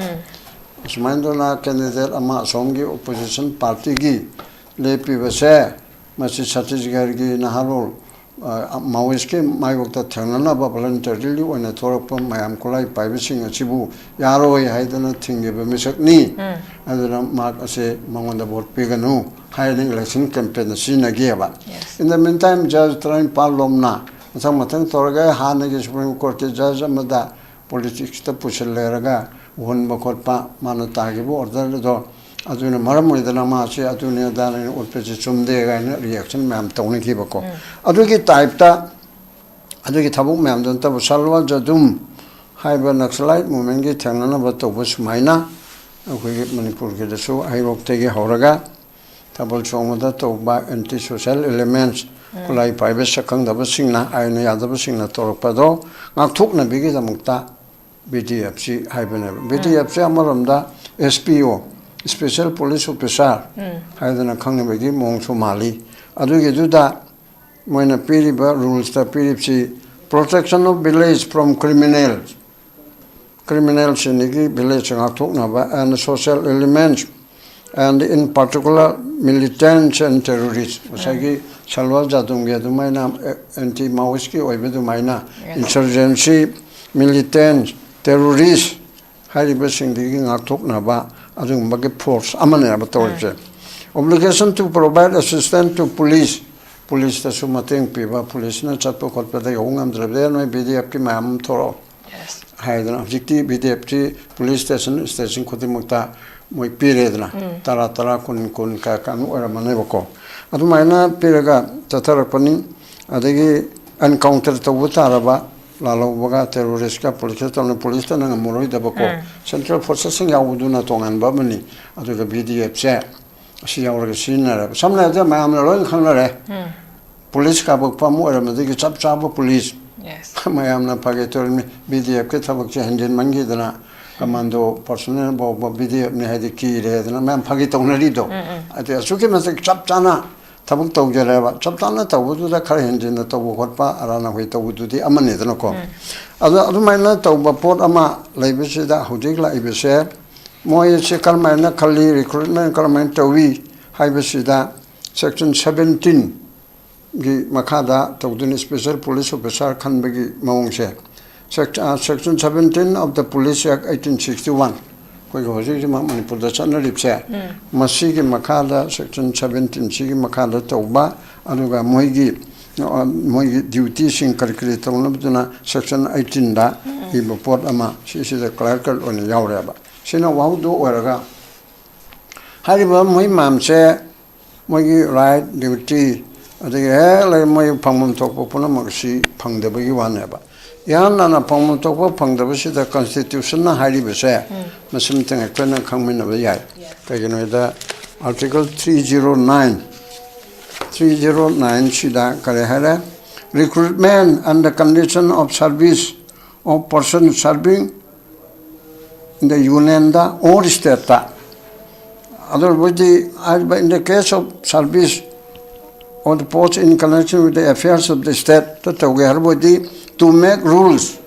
ꯑꯁꯨꯃꯥꯏꯅ ꯇꯧꯅ ꯀꯦꯟꯗꯤꯗꯦꯠ ꯑꯃ ꯑꯁꯣꯝꯒꯤ ꯑꯣꯄꯣꯖꯤꯁꯟ ꯄꯥꯔꯇꯤꯒꯤ ꯂꯦꯞꯄꯤꯕꯁꯦ ꯃꯁꯤ ꯁꯠꯇꯤꯁꯒꯔꯒꯤ ꯅꯍꯥꯔꯣꯜ ꯃꯥꯋꯤꯁꯀꯤ ꯃꯥꯌꯣꯛꯇ ꯊꯦꯡꯅꯅꯕ ꯚꯣꯂꯟꯇꯔꯤꯂꯤ ꯑꯣꯏꯅ ꯊꯣꯔꯛꯄ ꯃꯌꯥꯝ ꯈꯨꯠꯂꯥꯏ ꯄꯥꯏꯕꯁꯤꯡ ꯑꯁꯤꯕꯨ ꯌꯥꯔꯣꯏ ꯍꯥꯏꯗꯅ ꯊꯤꯡꯈꯤꯕ ꯃꯤꯁꯛꯅꯤ꯫ ꯑꯗꯨꯅ ꯃꯍꯥꯛ ꯑꯁꯦ ꯃꯉꯣꯟꯗ ꯚꯣꯠ ꯄꯤꯒꯅꯨ ꯍꯥꯏꯅ ꯏꯂꯦꯛꯁꯟ ꯀꯦꯝꯄꯦꯟꯗ ꯁꯤꯖꯤꯟꯅꯈꯤꯑꯕ꯫ In the meantime, ꯖꯖ ꯇꯔꯥꯅꯤꯄꯥꯜ ꯂꯣꯝꯅ ꯃꯊꯪ ꯃꯊꯪ ꯇꯧꯔꯒ ꯍꯥꯟꯅꯒꯤ ꯁꯨꯄ꯭ꯔꯤꯝ ꯀꯣꯔꯠꯀꯤ ꯖꯖ ꯑꯃꯗ ꯄꯣꯂꯤꯇꯤꯛꯁꯇ ꯄꯨꯁꯤꯜꯂꯦꯔꯒ ꯎꯍꯟꯕ ꯈꯣꯠꯄ, ꯃꯥꯅ ꯇꯥꯈꯤꯕ ꯑꯣꯔꯗꯔ ꯑꯗꯣ ꯑꯗꯨꯅ ꯃꯔꯝ ꯑꯣꯏꯗꯅ ꯃꯥꯁꯦ ꯑꯗꯨꯅꯤ ꯑꯗꯥꯅꯤ ꯎꯠꯄꯁꯦ ꯆꯨꯝꯗꯦ ꯀꯥꯏꯅ ꯔꯤꯌꯦꯛꯁꯟ ꯃꯌꯥꯝ ꯇꯧꯅꯈꯤꯕꯀꯣ꯫ ꯑꯗꯨꯒꯤ ꯇꯥꯏꯞꯇ ꯑꯗꯨꯒꯤ ꯊꯕꯛ ꯃꯌꯥꯝꯗꯨ ꯅꯠꯇꯕ ꯁꯜꯋꯥ ꯖꯗꯨꯝ ꯍꯥꯏꯕ ꯅꯛꯁꯂꯥꯏꯠ ꯃꯨꯚꯃꯦꯟꯒꯤ ꯊꯦꯡꯅꯅꯕ ꯇꯧꯕ ꯁꯨꯃꯥꯏꯅ ꯑꯩꯈꯣꯏꯒꯤ ꯃꯅꯤꯄꯨꯔꯒꯤꯗꯁꯨ ꯍꯩꯔꯣꯛꯇꯒꯤ ꯍꯧꯔꯒ ꯊꯥꯕꯜ ꯆꯣꯡꯕꯗ ꯇꯧꯕ ꯑꯦꯟꯇꯤ ꯁꯣꯁꯦꯜ ꯏꯂꯤꯃꯦꯟꯁ, ꯈꯨꯠꯂꯥꯏ ꯄꯥꯏꯕ ꯁꯛꯈꯪꯗꯕꯁꯤꯡꯅ, ꯑꯥꯏꯟꯅ ꯌꯥꯗꯕꯁꯤꯡꯅ ꯇꯧꯔꯛꯄꯗꯣ ꯉꯥꯛꯊꯣꯛꯅꯕꯤꯒꯤꯗꯃꯛꯇ ꯕꯤ ꯗꯤ ꯑꯦꯐ ꯁꯤ ꯍꯥꯏꯕꯅꯦꯕ꯫ ꯕꯤ ꯗꯤ ꯑꯦꯐ ꯁꯤ ꯑꯃꯔꯣꯝꯗ ꯑꯦꯁ ꯄꯤ ꯑꯣ, ꯏꯁꯄꯦꯁꯦꯜ ꯄꯨꯂꯤꯁ ꯑꯣꯐꯤꯁꯥꯔ ꯍꯥꯏꯗꯅ ꯈꯪꯅꯕꯒꯤ ꯃꯑꯣꯡꯁꯨ ꯃꯥꯜꯂꯤ꯫ ꯑꯗꯨꯒꯤꯗꯨꯗ ꯃꯣꯏꯅ ꯄꯤꯔꯤꯕ ꯔꯨꯜꯁꯇ ꯄꯤꯔꯤꯕꯁꯤ, protection of village from criminals, ꯀ꯭ꯔꯤꯃꯤꯅꯦꯜꯁꯤꯡꯗꯒꯤ ꯚꯤꯂꯦꯖ ꯉꯥꯛꯊꯣꯛꯅꯕ, and social elements, and in particular militants and terrorists, ꯉꯁꯥꯏꯒꯤ ꯁꯜꯋꯥ ꯖꯥꯗꯨꯝꯒꯤ ꯑꯗꯨꯃꯥꯏꯅ ꯑꯦꯟꯇꯤ ꯃꯥꯑꯣꯏꯁꯀꯤ ꯑꯣꯏꯕ ꯑꯗꯨꯃꯥꯏꯅ, ꯏꯟꯁꯔꯖꯦꯟꯁꯤ, ꯃꯤꯂꯤꯇꯦꯟ, ꯇꯦꯔꯣꯔꯤꯁ ꯍꯥꯏꯔꯤꯕꯁꯤꯡꯗꯒꯤ ꯉꯥꯛꯊꯣꯛꯅꯕ ꯑꯗꯨꯒꯨꯝꯕꯒꯤ ꯐꯣꯔꯁ ꯑꯃꯅꯦꯕ ꯇꯧꯔꯤꯁꯦ꯫ Obligation to provide assistance to police, ꯄꯨꯂꯤꯁꯇꯁꯨ ꯃꯇꯦꯡ ꯄꯤꯕ, ꯄꯨꯂꯤꯁꯅ ꯆꯠꯄ ꯈꯣꯠꯄꯗ ꯌꯧꯕ ꯉꯝꯗ꯭ꯔꯕꯗꯤ ꯅꯣꯏ ꯕꯤ ꯗꯤ ꯑꯦꯐꯀꯤ ꯃꯌꯥꯝ ꯑꯃ ꯊꯣꯛꯂꯛꯑꯣ ꯍꯥꯏꯗꯅ ꯍꯧꯖꯤꯛꯇꯤ ꯕꯤ ꯗꯤ ꯑꯦꯐꯁꯤ ꯄꯨꯂꯤꯁ ꯁ꯭ꯇꯦꯁꯟ, ꯁ꯭ꯇꯦꯁꯟ ꯈꯨꯗꯤꯡꯃꯛꯇ ꯃꯣꯏ ꯄꯤꯔꯦꯗꯅ꯫ ꯇꯔꯥ, ꯇꯔꯥ, ꯀꯨꯟ, ꯀꯨꯟ ꯀꯌꯥ ꯀꯌꯥꯅꯣ ꯑꯣꯏꯔꯝꯃꯅꯦꯕꯀꯣ꯫ ꯑꯗꯨꯃꯥꯏꯅ ꯄꯤꯔꯒ ꯆꯠꯊꯔꯛꯄꯅꯤ꯫ ꯑꯗꯒꯤ ꯑꯦꯟꯀꯥꯎꯟꯇꯔ ꯇꯧꯕ ꯇꯥꯔꯕ, ꯂꯥꯜꯍꯧꯕꯒ ꯇꯦꯔꯣꯔꯤꯁꯀ ꯄꯨꯂꯤꯁꯀ ꯇꯧꯅ, ꯄꯨꯂꯤꯁꯇꯅ ꯉꯝꯃꯔꯣꯏꯗꯕꯀꯣ, ꯁꯦꯟꯇ꯭ꯔꯦꯜ ꯐꯣꯔꯁꯦꯁꯁꯤꯡ ꯌꯥꯎꯕꯗꯨꯅ ꯇꯣꯉꯥꯟꯕ ꯑꯃꯅꯤ꯫ ꯑꯗꯨꯒ ꯕꯤ ꯗꯤ ꯑꯦꯐꯁꯦ ꯑꯁꯤ ꯌꯥꯎꯔꯒ ꯁꯤꯖꯤꯟꯅꯔꯕ꯫ ꯁꯝꯅ ꯍꯥꯏꯔꯕꯗ ꯃꯌꯥꯝꯅ ꯂꯣꯏꯅ ꯈꯪꯅꯔꯦ꯫ ꯄꯨꯂꯤꯁ ꯀꯥꯄꯛꯄ ꯑꯃ ꯑꯣꯏꯔꯝꯕꯗꯒꯤ ꯆꯞ ꯆꯥꯕ ꯄꯨꯂꯤꯁ꯫ ꯃꯌꯥꯝꯅ ꯐꯥꯒꯤ ꯇꯧꯔꯤꯅꯤ, ꯕꯤ ꯗꯤ ꯑꯦꯐꯀꯤ ꯊꯕꯛꯁꯦ ꯍꯦꯟꯖꯤꯟꯃꯟꯈꯤꯗꯅ ꯀꯃꯥꯟꯗꯣ ꯄꯔꯁꯣꯅꯦꯜ ꯐꯥꯎꯕ ꯕꯤ ꯗꯤ ꯑꯦꯐꯅꯤ ꯍꯥꯏꯗꯤ ꯀꯤꯔꯦꯗꯅ ꯃꯌꯥꯝ ꯐꯥꯒꯤ ꯇꯧꯅꯔꯤꯗꯣ꯫ ꯑꯗꯩ ꯑꯁꯨꯛꯀꯤ ꯃꯇꯤꯛ ꯆꯞ ꯆꯥꯅ ꯊꯕꯛ ꯇꯧꯖꯔꯦꯕ꯫ ꯆꯞ ꯆꯥꯅ ꯇꯧꯕꯗꯨꯗ ꯈꯔ ꯍꯦꯟꯖꯤꯟꯅ ꯇꯧꯕ ꯈꯣꯠꯄ ꯑꯔꯥꯟ ꯑꯩꯈꯣꯏ ꯇꯧꯕꯗꯨꯗꯤ ꯑꯃꯅꯤꯗꯅꯀꯣ꯫ ꯑꯗꯣ ꯑꯗꯨꯃꯥꯏꯅ ꯇꯧꯕ ꯄꯣꯠ ꯑꯃ ꯂꯩꯕꯁꯤꯗ ꯍꯧꯖꯤꯛ ꯂꯥꯛꯏꯕꯁꯦ ꯃꯣꯏꯁꯦ ꯀꯔꯝꯍꯥꯏꯅ ꯈꯜꯂꯤ, ꯔꯤꯀ꯭ꯔꯨꯠꯃꯦꯟ ꯀꯔꯝꯍꯥꯏꯅ ꯇꯧꯏ ꯍꯥꯏꯕꯁꯤꯗ ꯁꯦꯛꯁꯟ ꯁꯕꯦꯟꯇꯤꯟꯒꯤ ꯃꯈꯥꯗ ꯇꯧꯗꯣꯏꯅꯤ, ꯏꯁꯄꯦꯁꯦꯜ ꯄꯨꯂꯤꯁ ꯑꯣꯐꯤꯁꯥꯔ ꯈꯟꯕꯒꯤ ꯃꯑꯣꯡꯁꯦ꯫ Sec-, ꯑ, Section seventeen of the Police Act eighteen sixty-one, ꯑꯩꯈꯣꯏꯒꯤ ꯍꯧꯖꯤꯛ ꯍꯧꯖꯤꯛ ꯃꯅꯤꯄꯨꯔꯗ ꯆꯠꯅꯔꯤꯕꯁꯦ, ꯃꯁꯤꯒꯤ ꯃꯈꯥꯗ ꯁꯦꯛꯁꯟ ꯁꯕꯦꯟꯇꯤꯟꯁꯤꯒꯤ ꯃꯈꯥꯗ ꯇꯧꯕ, ꯑꯗꯨꯒ ꯃꯣꯏꯒꯤ, ꯑ, ꯃꯣꯏꯒꯤ ꯗ꯭ꯌꯨꯇꯤꯁꯤꯡ ꯀꯔꯤ ꯀꯔꯤ ꯇꯧꯅꯕꯗꯨꯅ ꯁꯦꯛꯁꯟ ꯑꯩꯠꯇꯤꯟꯗ ꯏꯕ ꯄꯣꯠ ꯑꯃ ꯁꯤꯁꯤꯗ ꯀ꯭ꯂꯥꯔꯀꯜ ꯑꯣꯏꯅ ꯌꯥꯎꯔꯦꯕ꯫ ꯁꯤꯅ ꯋꯥꯍꯧꯗꯣ ꯑꯣꯏꯔꯒ ꯍꯥꯏꯔꯤꯕ ꯃꯣꯏ ꯃꯌꯥꯝꯁꯦ ꯃꯣꯏꯒꯤ ꯔꯥꯏꯠ, ꯗ꯭ꯌꯨꯇꯤ, ꯑꯗꯒꯤ ꯍꯦꯛ ꯂꯩ ꯃꯣꯏ ꯐꯪꯐꯝ ꯊꯣꯛꯄ ꯄꯨꯝꯅꯃꯛ ꯑꯁꯤ ꯐꯪꯗꯕꯒꯤ ꯋꯥꯅꯦꯕ꯫ ꯏꯍꯥꯟ ꯍꯥꯟꯅ ꯐꯪꯐꯝ ꯊꯣꯛꯄ ꯐꯪꯗꯕꯁꯤꯗ ꯀꯟꯁꯇꯤꯇ꯭ꯌꯨꯁꯟꯅ ꯍꯥꯏꯔꯤꯕꯁꯦ, ꯃꯁꯤꯃꯇꯪ ꯑꯩꯈꯣꯏꯅ ꯈꯪꯃꯤꯟꯅꯕ ꯌꯥꯏ꯫ ꯀꯩꯒꯤꯅꯣ ꯍꯥꯏꯗ, Article three zero nine, three zero nine ꯁꯤꯗ ꯀꯔꯤ ꯍꯥꯏꯔꯦ? Recruitment and the condition of service of person serving in the Union the or state ꯇ꯫ ꯑꯗꯨꯕꯨꯗꯤ ꯍꯥꯏꯔꯤꯕ, in the case of service of the post in connection with the affairs of the state ꯇ ꯇꯧꯒꯦ ꯍꯥꯏꯔꯕꯗꯤ, to make rules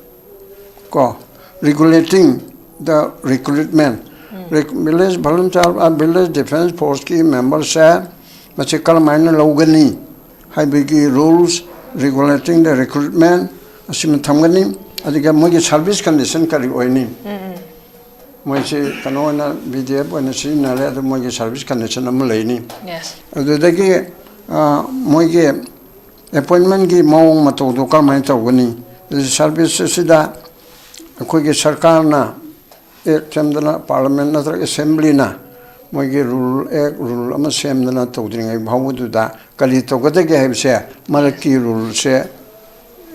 ꯀꯣ, regulating the recruitment, village volunteer, village defence force ꯀꯤ member ꯁꯦ ꯃꯁꯤ ꯀꯔꯝꯍꯥꯏꯅ ꯂꯧꯒꯅꯤ ꯍꯥꯏꯕꯒꯤ rules regulating the recruitment ꯑꯁꯤꯃ ꯊꯝꯒꯅꯤ꯫ ꯑꯗꯨꯒ ꯃꯣꯏꯒꯤ service condition ꯀꯔꯤ ꯑꯣꯏꯅꯤ? ꯃꯣꯏꯁꯤ ꯀꯩꯅꯣ ꯑꯣꯏꯅ, ꯕꯤ ꯗꯤ ꯑꯦꯐ ꯑꯣꯏꯅ ꯁꯤꯖꯤꯟꯅꯔꯦ, ꯑꯗꯨ ꯃꯣꯏꯒꯤ service condition ꯑꯃ ꯂꯩꯅꯤ꯫ ꯑꯗꯨꯗꯒꯤ ꯃꯣꯏꯒꯤ appointment ꯀꯤ ꯃꯑꯣꯡ ꯃꯇꯧꯗꯣ ꯀꯔꯝꯍꯥꯏꯅ ꯇꯧꯒꯅꯤ? ꯁꯔꯚꯤꯁ ꯑꯁꯤꯗ ꯑꯩꯈꯣꯏꯒꯤ ꯁꯔꯀꯥꯔꯅ ꯑꯦꯛ ꯁꯦꯝꯗꯅ, ꯄꯥꯔꯂꯤꯌꯥꯃꯦꯟ ꯅꯠꯇ꯭ꯔꯒ ꯑꯦꯁꯦꯝꯕ꯭ꯂꯤꯅ ꯃꯣꯏꯒꯤ ꯔꯨꯜ, ꯑꯦꯛ ꯔꯨꯜ ꯑꯃ ꯁꯦꯝꯗꯅ ꯇꯧꯗ꯭ꯔꯤꯉꯩ ꯐꯥꯎꯕꯗꯨꯗ ꯀꯔꯤ ꯇꯧꯒꯗꯒꯦ ꯍꯥꯏꯕꯁꯦ, ꯃꯔꯛꯀꯤ ꯔꯨꯜꯁꯦ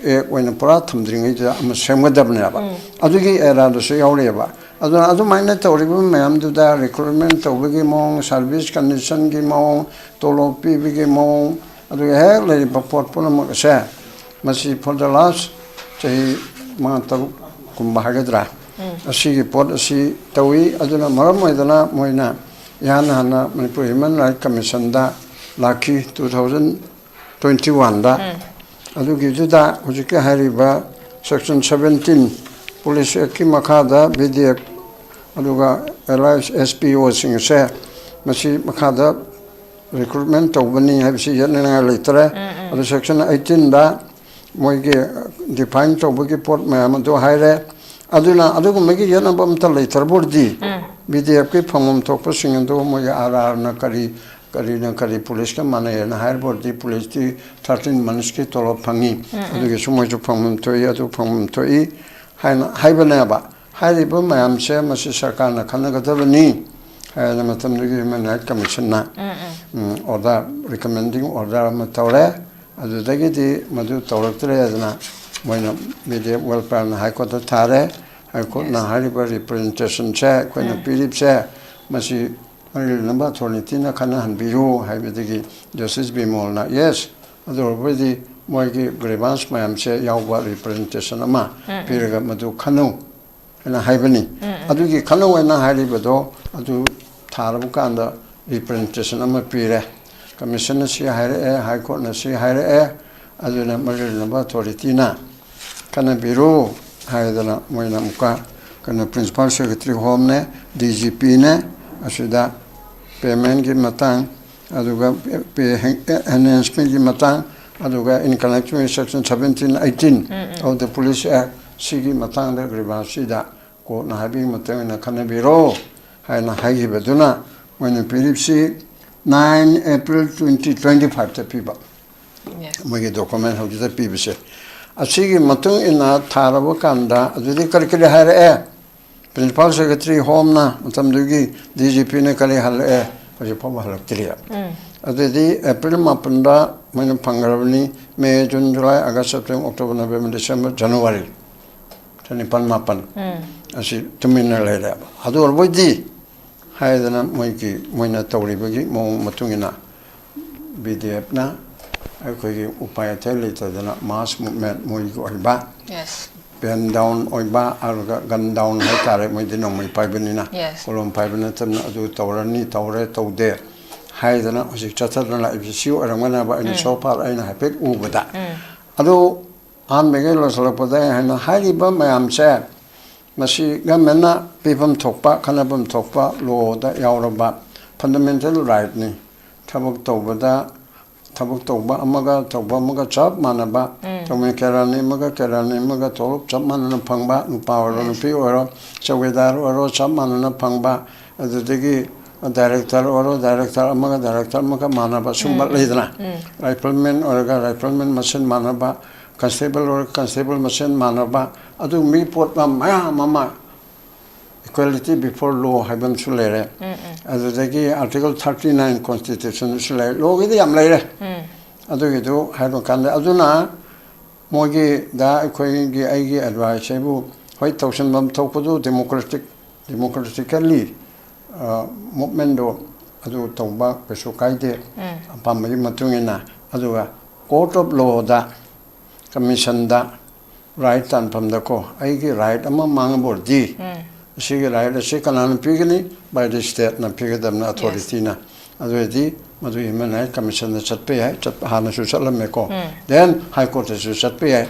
ꯑꯦꯛ ꯑꯣꯏꯅ ꯄꯨꯔꯥ ꯊꯝꯗ꯭ꯔꯤꯉꯩꯗ ꯑꯃ ꯁꯦꯝꯒꯗꯕꯅꯦꯕ꯫ ꯑꯗꯨꯒꯤ ꯑꯦꯔꯥꯗꯁꯨ ꯌꯥꯎꯔꯤꯑꯕ꯫ ꯑꯗꯨꯅ ꯑꯗꯨꯃꯥꯏꯅ ꯇꯧꯔꯤꯕ ꯃꯌꯥꯝꯗꯨꯗ recruitment ꯇꯧꯕꯒꯤ ꯃꯑꯣꯡ, service condition ꯒꯤ ꯃꯑꯣꯡ, ꯇꯣꯂꯣꯞ ꯄꯤꯕꯒꯤ ꯃꯑꯣꯡ, ꯑꯗꯨꯒ ꯍꯦꯛ ꯂꯩꯔꯤꯕ ꯄꯣꯠ ꯄꯨꯝꯅꯃꯛ ꯑꯁꯦ, ꯃꯁꯤ for the last ꯆꯍꯤ ꯃꯉꯥ ꯇꯔꯨꯛ ꯀꯨꯝꯕ ꯍꯥꯏꯒꯗ꯭ꯔꯥ, ꯑꯁꯤꯒꯤ ꯄꯣꯠ ꯑꯁꯤ ꯇꯧꯏ꯫ ꯑꯗꯨꯅ ꯃꯔꯝ ꯑꯣꯏꯗꯅ ꯃꯣꯏꯅ ꯏꯍꯥꯟ ꯍꯥꯟꯅ ꯃꯅꯤꯄꯨꯔ Human Rights Commission ꯗ ꯂꯥꯛꯈꯤ, two thousand twenty one ꯗ꯫ ꯑꯗꯨꯒꯤꯗꯨꯗ ꯍꯧꯖꯤꯛꯀꯤ ꯍꯥꯏꯔꯤꯕ section seventeen police act ꯀꯤ ꯃꯈꯥꯗ ꯕꯤ ꯗꯤ ꯑꯦꯐ ꯑꯗꯨꯒ allied S P O ꯁꯤꯡ ꯑꯁꯦ ꯃꯁꯤ ꯃꯈꯥꯗ recruitment ꯇꯧꯕꯅꯤ ꯍꯥꯏꯕꯁꯤ ꯌꯦꯠꯅꯅꯤꯡꯉꯥꯏ ꯂꯩꯇ꯭ꯔꯦ꯫ ꯑꯗꯨ section eighteen ꯗ ꯃꯣꯏꯒꯤ define ꯇꯧꯕꯒꯤ ꯄꯣꯠ ꯃꯌꯥꯝ ꯑꯗꯨ ꯍꯥꯏꯔꯦ꯫ ꯑꯗꯨꯅ ꯑꯗꯨꯒꯨꯝꯕꯒꯤ ꯌꯦꯠꯅꯕ ꯑꯝꯇ ꯂꯩꯇ꯭ꯔꯕ ꯑꯣꯏꯔꯗꯤ, ꯕꯤ ꯗꯤ ꯑꯦꯐ ꯀꯤ ꯐꯪꯐꯝ ꯊꯣꯛꯄꯁꯤꯡ ꯑꯗꯨ ꯃꯣꯏꯒꯤ ꯑꯥꯔ ꯑꯥꯔꯅ ꯀꯔꯤ, ꯀꯔꯤꯅ ꯀꯔꯤ ꯄꯨꯂꯤꯁꯀ ꯃꯥꯟꯅꯩꯅ ꯍꯥꯏꯔꯕ ꯑꯣꯏꯔꯗꯤ, ꯄꯨꯂꯤꯁꯇꯤ thirteen months ꯀꯤ ꯇꯣꯂꯣꯞ ꯐꯪꯉꯤ, ꯑꯗꯨꯒꯤꯁꯨ ꯃꯣꯏꯁꯨ ꯐꯪꯐꯝ ꯊꯣꯛꯏ, ꯑꯗꯨ ꯐꯪꯐꯝ ꯊꯣꯛꯏ ꯍꯥꯏꯅ ꯍꯥꯏꯕꯅꯦꯕ꯫ ꯍꯥꯏꯔꯤꯕ ꯃꯌꯥꯝꯁꯦ ꯃꯁꯤ ꯁꯔꯀꯥꯔꯅ ꯈꯟꯅꯒꯗꯕꯅꯤ꯫ ꯍꯥꯏꯅ ꯃꯇꯝꯗꯨꯒꯤ Human Rights Commissionꯅ order, recommending order ꯑꯃ ꯇꯧꯔꯦ꯫ ꯑꯗꯨꯗꯒꯤꯗꯤ ꯃꯗꯨ ꯇꯧꯔꯛꯇ꯭ꯔꯦ ꯍꯥꯏꯗꯅ ꯃꯣꯏꯅ B D F welfareꯅ High Courtꯇ ꯊꯥꯔꯦ꯫ High Courtꯅ ꯍꯥꯏꯔꯤꯕ representationꯁꯦ ꯑꯩꯈꯣꯏꯅ ꯄꯤꯔꯤꯕꯁꯦ ꯃꯁꯤ ꯃꯔꯤ ꯂꯩꯅꯕ authorityꯅ ꯈꯟꯅꯍꯟꯕꯤꯔꯨ ꯍꯥꯏꯕꯗꯒꯤ Justice ꯕꯤꯃꯣꯜꯅ, "Yes, ꯑꯗꯨ ꯑꯣꯏꯔꯕꯗꯤ ꯃꯣꯏꯒꯤ grievance ꯃꯌꯥꯝꯁꯦ ꯌꯥꯎꯕ representation ꯑꯃ ꯄꯤꯔꯒ ꯃꯗꯨ ꯈꯟꯅꯧ" ꯍꯥꯏꯅ ꯍꯥꯏꯕꯅꯤ꯫ ꯑꯗꯨꯒꯤ ꯈꯟꯅꯧ ꯍꯥꯏꯅ ꯍꯥꯏꯔꯤꯕꯗꯣ ꯑꯗꯨ ꯊꯥꯔꯕ ꯀꯥꯟꯗ representation ꯑꯃ ꯄꯤꯔꯦ꯫ Commissionꯅ ꯁꯤ ꯍꯥꯏꯔꯛꯑꯦ, High Courtꯅ ꯁꯤ ꯍꯥꯏꯔꯛꯑꯦ, ꯑꯗꯨꯅ ꯃꯔꯤ ꯂꯩꯅꯕ authorityꯅ ꯈꯟꯅꯕꯤꯔꯨ ꯍꯥꯏꯗꯅ ꯃꯣꯏꯅ ꯑꯃꯨꯛꯀ ꯀꯩꯅꯣ Principal Secretary Homeꯅꯦ, D G Pꯅꯦ, ꯑꯁꯤꯗ paymentꯀꯤ ꯃꯇꯥꯡ, ꯑꯗꯨꯒ pay enhancementꯀꯤ ꯃꯇꯥꯡ, ꯑꯗꯨꯒ in connection with section seventeen, eighteen of the Police Act, ꯁꯤꯒꯤ ꯃꯇꯥꯡꯗ grievanceꯁꯤꯗ courtꯅ ꯍꯥꯏꯕꯒꯤ ꯃꯇꯨꯡ ꯏꯟꯅ ꯈꯟꯅꯕꯤꯔꯣ ꯍꯥꯏꯅ ꯍꯥꯏꯈꯤꯕꯗꯨꯅ ꯃꯣꯏꯅ ꯄꯤꯔꯤꯕꯁꯤ nine April twenty twenty fiveꯇ ꯄꯤꯕ꯫ ꯃꯣꯏꯒꯤ document ꯍꯧꯖꯤꯛꯇ ꯄꯤꯕꯁꯦ꯫ ꯑꯁꯤꯒꯤ ꯃꯇꯨꯡ ꯏꯟꯅ ꯊꯥꯔꯕ ꯀꯥꯟꯗ ꯑꯗꯨꯗꯤ ꯀꯔꯤ ꯀꯔꯤ ꯍꯥꯏꯔꯛꯑꯦ? Principal Secretary Homeꯅ ꯃꯇꯝꯗꯨꯒꯤ D G Pꯅ ꯀꯔꯤ ꯍꯜꯂꯛꯑꯦ? ꯍꯧꯖꯤꯛ ꯐꯥꯎꯕ ꯍꯜꯂꯛꯇ꯭ꯔꯤ꯫ ꯑꯗꯨꯗꯤ April ꯃꯥꯄꯟꯗ ꯃꯣꯏꯅ ꯐꯪꯈ꯭ꯔꯕꯅꯤ꯫ May, June, July, August, September, October, November, December, January꯫ ꯊꯥ ꯅꯤꯄꯥꯜ ꯃꯥꯄꯜ ꯑꯁꯤ ꯇꯨꯃꯤꯟꯅ ꯂꯩꯔꯦꯕ꯫ ꯑꯗꯨ ꯑꯣꯏꯔꯕꯣꯏꯗꯤ ꯍꯥꯏꯗꯅ ꯃꯣꯏꯒꯤ, ꯃꯣꯏꯅ ꯇꯧꯔꯤꯕꯒꯤ ꯃꯑꯣꯡ ꯃꯇꯨꯡ ꯏꯟꯅ B D Fꯅ ꯑꯩꯈꯣꯏꯒꯤ ꯎꯄꯥꯏ ꯑꯇꯩ ꯂꯩꯇꯗꯅ mass movement ꯃꯣꯏꯒꯤ ꯑꯣꯏꯕ pen down ꯑꯣꯏꯕ, ꯑꯗꯨꯒ gun down ꯍꯥꯏꯇꯥꯔꯦ, ꯃꯣꯏꯗꯤ ꯅꯣꯡꯃꯩ ꯄꯥꯏꯕꯅꯤꯅ, ꯀꯣꯂꯣꯝ ꯄꯥꯏꯕ ꯅꯠꯇꯕꯅ, ꯑꯗꯨ ꯇꯧꯔꯅꯤ, ꯇꯧꯔꯦ, ꯇꯧꯗꯦ ꯍꯥꯏꯗꯅ ꯍꯧꯖꯤꯛ ꯆꯠꯊꯗꯅ ꯂꯥꯛꯏꯕꯁꯤ ꯁꯤ ꯑꯣꯏꯔꯝꯒꯅꯦꯕ ꯑꯩꯅ so far ꯑꯩꯅ ꯍꯥꯏꯐꯦꯠ ꯎꯕꯗ꯫ ꯑꯗꯨ ꯑꯍꯥꯟꯕꯒꯤ ꯂꯣꯏꯁꯤꯜꯂꯛꯄꯗ ꯑꯩ ꯍꯥꯏꯅ ꯍꯥꯏꯔꯤꯕ ꯃꯌꯥꯝꯁꯦ ꯃꯁꯤ governmentꯅ ꯄꯤꯐꯝ ꯊꯣꯛꯄ, ꯈꯟꯅꯐꯝ ꯊꯣꯛꯄ lawꯗ ꯌꯥꯎꯔꯕ fundamental rightꯅꯤ꯫ ꯊꯕꯛ ꯇꯧꯕꯗ, ꯊꯕꯛ ꯇꯧꯕ ꯑꯃꯒ ꯇꯧꯕ ꯑꯃꯒ ꯆꯞ ꯃꯥꯟꯅꯕ, ꯇꯧꯃꯤ ꯀꯦꯔꯥꯅꯤ ꯑꯃꯒ ꯀꯦꯔꯥꯅꯤ ꯑꯃꯒ ꯇꯣꯂꯣꯞ ꯆꯞ ꯃꯥꯟꯅꯅ ꯐꯪꯕ, ꯅꯨꯄꯥ ꯑꯣꯏꯔꯣ ꯅꯨꯄꯤ ꯑꯣꯏꯔꯣ, ꯆꯧꯀꯤꯗꯥꯔ ꯑꯣꯏꯔꯣ ꯆꯞ ꯃꯥꯟꯅꯅ ꯐꯪꯕ, ꯑꯗꯨꯗꯒꯤ director ꯑꯣꯏꯔꯣ director ꯑꯃꯒ director ꯑꯃꯒ ꯃꯥꯟꯅꯕ ꯁꯨꯝꯕ ꯂꯩꯗꯅ, rifleman ꯑꯣꯏꯔꯒ rifleman ꯃꯁꯤꯡ ꯃꯥꯟꯅꯕ, constable ꯑꯣꯏꯔꯒ constable ꯃꯁꯤꯡ ꯃꯥꯟꯅꯕ, ꯑꯗꯨꯒꯨꯝꯕꯒꯤ ꯄꯣꯠ ꯃꯌꯥꯝ ꯑꯃ Equality before law ꯍꯥꯏꯕ ꯑꯃꯁꯨ ꯂꯩꯔꯦ꯫ ꯑꯗꯨꯗꯒꯤ Article thirty nine Constitution ꯁꯨ ꯂꯩꯔꯦ, ꯂꯣꯒꯤꯗꯤ ꯌꯥꯝ ꯂꯩꯔꯦ꯫ ꯑꯗꯨꯒꯤꯗꯨ ꯍꯥꯏꯕ ꯀꯥꯟꯗ, ꯑꯗꯨꯅ ꯃꯣꯏꯒꯤꯗ ꯑꯩꯈꯣꯏꯒꯤ, ꯑꯩꯒꯤ advice ꯍꯥꯏꯕꯨ, ꯍꯣꯏ, ꯇꯧꯁꯤꯟꯐꯝ ꯊꯣꯛꯄꯗꯨ democratic, democratically movementꯗꯣ ꯑꯗꯨ ꯇꯧꯕ ꯀꯩꯁꯨ ꯀꯥꯏꯗꯦ, ꯑꯄꯥꯝꯕꯒꯤ ꯃꯇꯨꯡ ꯏꯟꯅ꯫ ꯑꯗꯨꯒ court of lawꯗ, commissionꯗ right ꯇꯥꯟꯐꯝꯗꯀꯣ, ꯑꯩꯒꯤ right ꯑꯃ ꯃꯥꯡꯉꯕ ꯑꯣꯏꯔꯗꯤ, ꯑꯁꯤꯒꯤ right ꯑꯁꯤ ꯀꯅꯥꯅ ꯄꯤꯒꯅꯤ? By the stateꯅ ꯄꯤꯒꯗꯕꯅꯤ, authorityꯅ꯫ ꯑꯗꯨ ꯑꯣꯏꯔꯗꯤ ꯃꯗꯨ human right commissionꯗ ꯆꯠꯄ ꯌꯥꯏ, ꯆꯠꯄ, ꯍꯥꯟꯅꯁꯨ ꯆꯠꯂꯝꯃꯦꯀꯣ꯫ Then High Courtꯇꯁꯨ ꯆꯠꯄ ꯌꯥꯏ꯫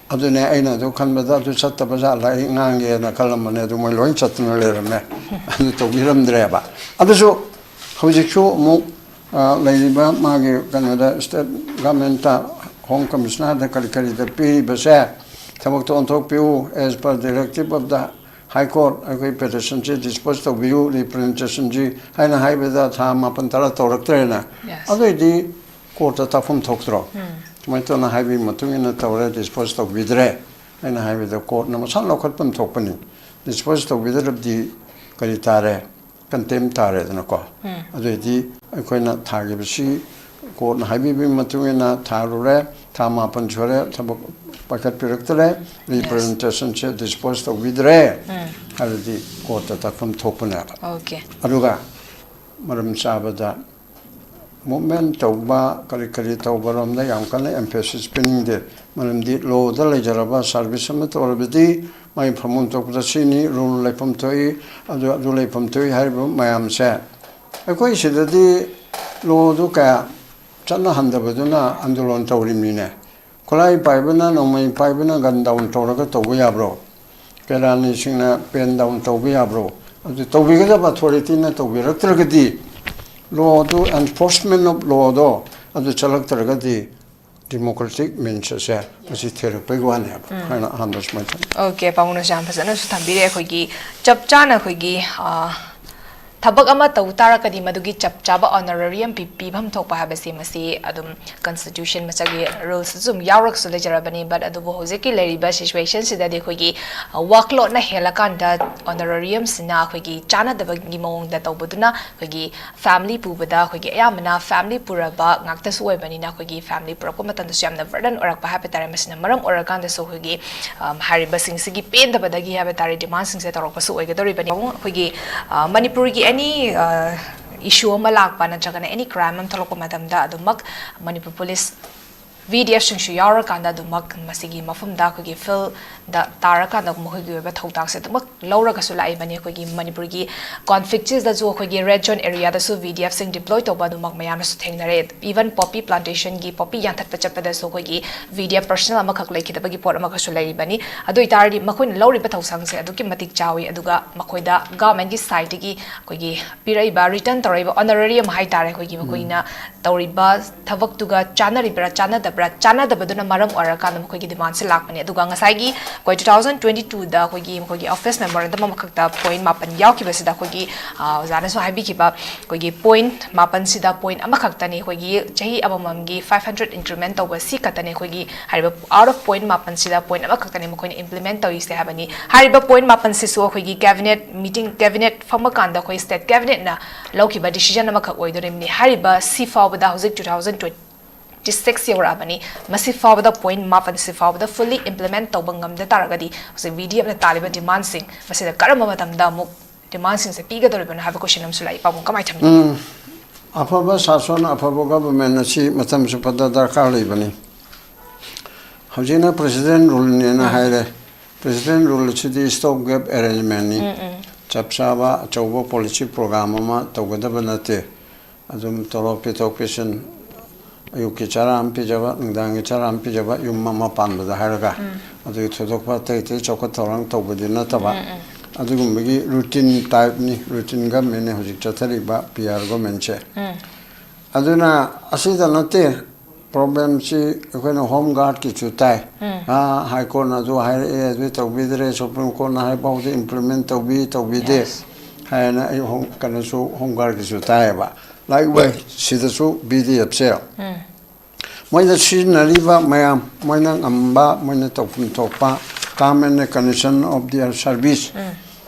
ꯑꯗꯨꯅꯦ ꯑꯩꯅ ꯑꯗꯨ ꯈꯟꯕꯗ, ꯑꯗꯨ ꯆꯠꯇꯕ ꯖꯥꯠꯂ ꯑꯩ ꯉꯥꯡꯒꯦꯅ ꯈꯜꯂꯝꯕꯅꯦ, ꯑꯗꯨ ꯃꯣꯏ ꯂꯣꯏ ꯆꯠꯇꯅ ꯂꯩꯔꯝꯃꯦ꯫ ꯑꯗꯨ ꯇꯧꯕꯤꯔꯝꯗ꯭ꯔꯦꯕ꯫ ꯑꯗꯨꯁꯨ ꯍꯧꯖꯤꯛꯁꯨ ꯑꯃꯨꯛ, ꯑ, ꯂꯩꯔꯤꯕ ꯃꯥꯒꯤ ꯀꯩꯅꯣꯗ, state governmentꯇ, Home Commissionerꯗ ꯀꯔꯤ ꯀꯔꯤꯗ ꯄꯤꯔꯤꯕꯁꯦ, ꯊꯕꯛꯇ ꯑꯣꯟꯊꯣꯛꯄꯤꯌꯨ, as per directive of the High Court, ꯑꯩꯈꯣꯏ petitionꯁꯤ dispose ꯇꯧꯕꯤꯌꯨ, representationꯁꯤ ꯍꯥꯏꯅ ꯍꯥꯏꯕꯗ ꯊꯥ ꯃꯥꯄꯟ ꯇꯔꯥ ꯇꯧꯔꯛꯇ꯭ꯔꯦꯅ꯫ Yes. ꯑꯗꯨꯏꯗꯤ courtꯇ ꯇꯥꯛꯐꯝ ꯊꯣꯛꯇ꯭ꯔꯣ? ꯁꯨꯃꯥꯏꯅ ꯇꯧꯅ ꯍꯥꯏꯕꯒꯤ ꯃꯇꯨꯡ ꯏꯟꯅ ꯇꯧꯔꯦ, dispose ꯇꯧꯕꯤꯗ꯭ꯔꯦ ꯍꯥꯏꯅ ꯍꯥꯏꯕꯗ courtꯅ ꯃꯁꯥ ꯂꯧꯈꯠꯐꯝ ꯊꯣꯛꯄꯅꯤ꯫ Dispose ꯇꯧꯕꯤꯗ꯭ꯔꯕꯗꯤ ꯀꯔꯤ ꯇꯥꯔꯦ? Contempt ꯇꯥꯔꯦꯗꯅꯀꯣ꯫ ꯑꯗꯨꯑꯣꯏꯗꯤ ꯑꯩꯈꯣꯏꯅ ꯊꯥꯈꯤꯕꯁꯤ courtꯅ ꯍꯥꯏꯕꯤꯕꯒꯤ ꯃꯇꯨꯡ ꯏꯟꯅ ꯊꯥꯔꯨꯔꯦ, ꯊꯥ ꯃꯥꯄꯟ ꯁꯨꯔꯦ, ꯊꯕꯛ ꯄꯥꯏꯈꯠꯄꯤꯔꯛꯇ꯭ꯔꯦ, representationꯁꯦ dispose ꯇꯧꯕꯤꯗ꯭ꯔꯦ ꯍꯥꯏꯔꯗꯤ courtꯇ ꯇꯥꯛꯐꯝ ꯊꯣꯛꯄꯅꯦꯕ꯫ Okay. ꯑꯗꯨꯒ ꯃꯔꯝ ꯆꯥꯕꯗ movement ꯇꯧꯕ, ꯀꯔꯤ ꯀꯔꯤ ꯇꯧꯕꯔꯣꯝꯗ ꯌꯥꯝ ꯀꯟꯅ emphasis ꯄꯤꯅꯤꯡꯗꯦ꯫ ꯃꯔꯝꯗꯤ lawꯗ ꯂꯩꯖꯔꯕ service ꯑꯃ ꯇꯧꯔꯕꯗꯤ ꯃꯥꯒꯤ ꯐꯝꯐꯝ ꯊꯣꯛꯄꯗ ꯁꯤꯅꯤ, rule ꯂꯩꯐꯝ ꯊꯣꯛꯏ, ꯑꯗꯨ, ꯑꯗꯨ ꯂꯩꯐꯝ ꯊꯣꯛꯏ ꯍꯥꯏꯔꯤꯕ ꯃꯌꯥꯝꯁꯦ ꯑꯩꯈꯣꯏ ꯁꯤꯗꯗꯤ lawꯗꯨ ꯀꯌꯥ ꯆꯠꯅꯍꯟꯗꯕꯗꯨꯅ ꯑꯟꯗꯣꯂꯟ ꯇꯧꯔꯤꯕꯅꯤꯅꯦ꯫ ꯈꯨꯠꯂꯥꯏ ꯄꯥꯏꯕꯅ, ꯅꯣꯡꯃꯩ ꯄꯥꯏꯕꯅ gun down ꯇꯧꯔꯒ ꯇꯧꯕ ꯌꯥꯕ꯭ꯔꯣ? ꯀꯦꯔꯥꯅꯤꯁꯤꯡꯅ pen down ꯇꯧꯕ ꯌꯥꯕ꯭ꯔꯣ? ꯑꯗꯨ ꯇꯧꯕꯤꯒꯗꯕ authorityꯅ ꯇꯧꯕꯤꯔꯛꯇ꯭ꯔꯒꯗꯤ, lawꯗꯨ, enforcement of lawꯗꯣ ꯑꯗꯨ ꯆꯠꯂꯛꯇ꯭ꯔꯒꯗꯤ democratic means ꯑꯁꯦ ꯃꯁꯤ ꯊꯤꯔꯛꯄꯒꯤ ꯋꯥꯅꯦꯕ ꯍꯥꯏꯅ ꯑꯍꯥꯟꯕ ꯁꯨꯃꯥꯏꯅ ꯊꯝꯃꯤ꯫ Okay, ꯄꯥꯕꯨꯡꯅꯁꯨ ꯌꯥꯝ ꯐꯖꯅꯁꯨ ꯊꯝꯕꯤꯔꯦ꯫ ꯑꯩꯈꯣꯏꯒꯤ ꯆꯞ ꯆꯥꯅ ꯑꯩꯈꯣꯏꯒꯤ, ꯑ, ꯊꯕꯛ ꯑꯃ ꯇꯧ ꯇꯥꯔꯒꯗꯤ ꯃꯗꯨꯒꯤ ꯆꯞ ꯆꯥꯕ honorarium ꯄꯤ-, ꯄꯤꯐꯝ ꯊꯣꯛꯄ ꯍꯥꯏꯕꯁꯤ ꯃꯁꯤ ꯑꯗꯨꯝ constitution ꯃꯆꯥꯒꯤ rules ꯑꯗꯨꯝ ꯌꯥꯎꯔꯒꯁꯨ ꯂꯩꯖꯔꯕꯅꯤ꯫ But ꯑꯗꯨꯕꯨ ꯍꯧꯖꯤꯛꯀꯤ ꯂꯩꯔꯤꯕ situation ꯁꯤꯗꯗꯤ ꯑꯩꯈꯣꯏꯒꯤ, ꯑ, workload ꯅ ꯍꯦꯜꯂꯀꯥꯟꯗ honorarium ꯁꯤꯅ ꯑꯩꯈꯣꯏꯒꯤ ꯆꯥꯟꯅꯗꯕꯒꯤ ꯃꯑꯣꯡꯗ ꯇꯧꯕꯗꯨꯅ ꯑꯩꯈꯣꯏꯒꯤ family ꯄꯨꯕꯗ ꯑꯩꯈꯣꯏꯒꯤ ꯑꯌꯥꯝꯕꯅ family ꯄꯨꯔꯕ ꯉꯥꯛꯇꯁꯨ ꯑꯣꯏꯕꯅꯤꯅ ꯑꯩꯈꯣꯏꯒꯤ family ꯄꯨꯔꯛꯄ ꯃꯇꯝꯗꯁꯨ ꯌꯥꯝꯅ burden ꯑꯣꯏꯔꯛꯄ ꯍꯥꯏꯕ ꯇꯥꯔꯦ꯫ ꯃꯁꯤꯅ ꯃꯔꯝ ꯑꯣꯏꯔꯀꯥꯟꯗꯁꯨ ꯑꯩꯈꯣꯏꯒꯤ, ꯑꯝ, ꯍꯥꯏꯔꯤꯕꯁꯤꯡꯁꯤꯒꯤ ꯄꯦꯟꯗꯕꯗꯒꯤ ꯍꯥꯏꯕ ꯇꯥꯔꯦ, demand ꯁꯤꯡꯁꯦ ꯇꯧꯔꯛꯄꯁꯨ ꯑꯣꯏꯒꯗꯧꯔꯤꯕꯅꯤ꯫ ꯑꯩꯈꯣꯏꯒꯤ, ꯑ, ꯃꯅꯤꯄꯨꯔꯒꯤ any, ꯑ, issue ꯑꯃ ꯂꯥꯛꯄ ꯅꯠꯇ꯭ꯔꯒꯅ any crime ꯑꯃ ꯊꯣꯛꯂꯛꯄ ꯃꯇꯝꯗ ꯑꯗꯨꯃꯛ Manipur police, V D F ꯁꯤꯡꯁꯨ ꯌꯥꯎꯔꯀꯥꯟꯗ ꯑꯗꯨꯃꯛ ꯃꯁꯤꯒꯤ ꯃꯐꯝꯗ ꯑꯩꯈꯣꯏꯒꯤ field ꯗ ꯇꯥꯔꯀꯥꯟꯗ ꯃꯈꯣꯏꯒꯤ ꯑꯣꯏꯕ ꯊꯧꯗꯥꯡꯁꯦ ꯑꯗꯨꯃꯛ ꯂꯧꯔꯒꯁꯨ ꯂꯥꯛꯏꯕꯅꯤ꯫ ꯑꯩꯈꯣꯏꯒꯤ ꯃꯅꯤꯄꯨꯔꯒꯤ conflict ꯁꯤꯗꯁꯨ ꯑꯩꯈꯣꯏꯒꯤ red zone area ꯗꯁꯨ V D F ꯁꯤꯡ deploy ꯇꯧꯕ ꯑꯗꯨꯃꯛ ꯃꯌꯥꯝꯅꯁꯨ ꯊꯦꯡꯅꯔꯦ꯫ Even poppy plantation ꯒꯤ poppy ꯌꯥꯟꯊꯠꯄ ꯆꯠꯄꯗꯁꯨ ꯑꯩꯈꯣꯏꯒꯤ V D F personnel ꯑꯃꯈꯛ ꯂꯩꯈꯤꯗꯕꯒꯤ ꯄꯣꯠ ꯑꯃꯈꯛꯁꯨ ꯂꯩꯔꯤꯕꯅꯤ꯫ ꯑꯗꯨ ꯑꯣꯏꯇꯥꯔꯗꯤ ꯃꯈꯣꯏꯅ ꯂꯧꯔꯤꯕ ꯊꯧꯁꯥꯡꯁꯦ ꯑꯗꯨꯛꯀꯤ ꯃꯇꯤꯛ ꯆꯥꯎꯏ, ꯑꯗꯨꯒ ꯃꯈꯣꯏꯗ government ꯀꯤ side ꯇꯒꯤ ꯑꯩꯈꯣꯏꯒꯤ ꯄꯤꯔꯛꯏꯕ, return ꯇꯧꯔꯛꯏꯕ honorarium ꯍꯥꯏꯇꯥꯔꯦ, ꯑꯩꯈꯣꯏꯒꯤ ꯃꯈꯣꯏꯅ ꯇꯧꯔꯤꯕ ꯊꯕꯛꯇꯨꯒ ꯆꯥꯟꯅꯔꯤꯕ꯭ꯔꯥ ꯆꯥꯟꯅꯗꯕ꯭ꯔꯥ, ꯆꯥꯟꯅꯗꯕꯗꯨꯅ ꯃꯔꯝ ꯑꯣꯏꯔꯀꯥꯟꯗ ꯃꯈꯣꯏꯒꯤ demand ꯁꯦ ꯂꯥꯛꯄꯅꯦ꯫ ꯑꯗꯨꯒ ꯉꯁꯥꯏꯒꯤ ꯑꯩꯈꯣꯏ two thousand twenty two ꯗ ꯑꯩꯈꯣꯏꯒꯤ ꯃꯈꯣꯏꯒꯤ office memorandum ꯑꯃꯈꯛꯇ point ꯃꯥꯄꯟ ꯌꯥꯎꯈꯤꯕꯁꯤꯗ ꯑꯩꯈꯣꯏꯒꯤ, ꯑ, ꯑꯣꯖꯥꯅꯁꯨ ꯍꯥꯏꯕꯤꯈꯤꯕ ꯑꯩꯈꯣꯏꯒꯤ point ꯃꯥꯄꯟꯁꯤꯗ point ꯑꯃꯈꯛꯇꯅꯤ ꯑꯩꯈꯣꯏꯒꯤ ꯆꯍꯤ ꯑꯃꯃꯝꯒꯤ five hundred increment ꯇꯧꯕ ꯁꯤ ꯈꯛꯇꯅꯤ ꯑꯩꯈꯣꯏꯒꯤ ꯍꯥꯏꯔꯤꯕ out of point ꯃꯥꯄꯟꯁꯤꯗ point ꯑꯃꯈꯛꯇꯅꯤ ꯃꯈꯣꯏꯅ implement ꯇꯧꯔꯤꯁꯦ ꯍꯥꯏꯕꯅꯤ꯫ ꯍꯥꯏꯔꯤꯕ point ꯃꯥꯄꯟꯁꯤꯁꯨ ꯑꯩꯈꯣꯏꯒꯤ cabinet meeting, cabinet ꯐꯝꯃꯀꯥꯟꯗ ꯑꯩꯈꯣꯏ state cabinet ꯅ ꯂꯧꯈꯤꯕ decision ꯑꯃꯈꯛ ꯑꯣꯏꯗꯣꯔꯤꯕꯅꯤ꯫ ꯍꯥꯏꯔꯤꯕ ꯁꯤ ꯐꯥꯎꯕꯗ ꯍꯧꯖꯤꯛ two thousand twenty six ꯌꯧꯔꯛꯑꯕꯅꯤ꯫ ꯃꯁꯤ ꯐꯥꯎꯕꯗ point ꯃꯥꯄꯟꯁꯤ ꯐꯥꯎꯕꯗ fully implement ꯇꯧꯕ ꯉꯝꯗ ꯇꯥꯔꯒꯗꯤ ꯍꯧꯖꯤꯛ V D F ꯅ ꯇꯥꯜꯂꯤꯕ demand ꯁꯤꯡ ꯃꯁꯤꯗ ꯀꯔꯝꯕ ꯃꯇꯝꯗ ꯑꯃꯨꯛ demand ꯁꯤꯡꯁꯦ ꯄꯤꯒꯗꯧꯔꯤꯕꯅꯣ ꯍꯥꯏꯕ question ꯑꯃꯁꯨ ꯂꯥꯛꯏ꯫ ꯄꯥꯕꯨꯡ, ꯀꯃꯥꯏꯅ ꯊꯝꯕꯤꯅꯤ? ꯎꯝ, ꯑꯐꯕ ꯁꯥꯁꯣꯟ, ꯑꯐꯕ government ꯑꯁꯤ ꯃꯇꯝ ꯆꯨꯞꯄꯗ ꯗꯔꯀꯥꯔ ꯂꯩꯕꯅꯤ꯫ ꯍꯧꯖꯤꯛꯅ president rule ꯅꯦꯅ ꯎꯝ꯫ ꯍꯥꯏꯔꯦ꯫ President rule ꯑꯁꯤꯗꯤ stop gap arrangement ꯅꯤ꯫ ꯎꯝ, ꯎꯝ꯫ ꯆꯞ ꯆꯥꯕ ꯑꯆꯧꯕ policy program ꯑꯃ ꯇꯧꯒꯗꯕ ꯅꯠꯇꯦ꯫ ꯑꯗꯨꯝ ꯇꯣꯂꯣꯞ ꯄꯤꯊꯣꯛ ꯄꯤꯁꯤꯟ, ꯑꯌꯨꯛꯀꯤ ꯆꯔꯥ ꯑꯃ ꯄꯤꯖꯕ, ꯅꯨꯡꯗꯥꯡꯒꯤ ꯆꯔꯥ ꯑꯃ ꯄꯤꯖꯕ, ꯌꯨꯝ ꯑꯃ ꯄꯥꯟꯕꯗ ꯍꯥꯏꯔꯒ, ꯎꯝ꯫ ꯑꯗꯨꯒꯤ ꯊꯣꯏꯗꯣꯛꯄ ꯑꯇꯩ ꯑꯇꯩ ꯆꯥꯎꯈꯠ ꯊꯧꯔꯥꯡ ꯇꯧꯕꯗꯤ ꯅꯠꯇꯕ, ꯎꯝ, ꯎꯝ꯫ ꯑꯗꯨꯒꯨꯝꯕꯒꯤ routine type ꯅꯤ, routine government ꯅꯤ ꯍꯧꯖꯤꯛ ꯆꯠꯊꯔꯤꯕ P R government ꯁꯦ꯫ ꯎꯝ꯫ ꯑꯗꯨꯅ ꯑꯁꯤꯗ ꯅꯠꯇꯦ, problem ꯁꯤ ꯑꯩꯈꯣꯏꯅ Home Guard ꯀꯤꯁꯨ ꯇꯥꯏ꯫ ꯎꯝ꯫ ꯑꯥ, High Court ꯅ ꯑꯗꯨ ꯍꯥꯏꯔꯛꯑꯦ, ꯑꯗꯨ ꯇꯧꯕꯤꯗ꯭ꯔꯦ, Supreme Court ꯅ ꯍꯥꯏ ꯐꯥꯎꯗ implement ꯇꯧꯕꯤ, ꯇꯧꯕꯤꯗꯦ꯫ Yes꯫ ꯍꯥꯏꯅ ꯑꯩ ꯀꯩꯅꯣꯁꯨ ꯍꯣꯝ ꯒꯥꯔꯗꯀꯤꯁꯨ ꯇꯥꯏꯌꯦꯕ꯫ ꯂꯥꯏꯛ ꯋꯥꯏ ꯁꯤꯗꯁꯨ ꯕꯤ ꯗꯤ ꯑꯦꯐꯁꯦ ꯃꯣꯏꯅ ꯁꯤꯖꯤꯟꯅꯔꯤꯕ ꯃꯌꯥꯝ, ꯃꯣꯏꯅ ꯉꯝꯕ, ꯃꯣꯏꯅ ꯇꯧꯐꯝ ꯊꯣꯛꯄ term and condition of their service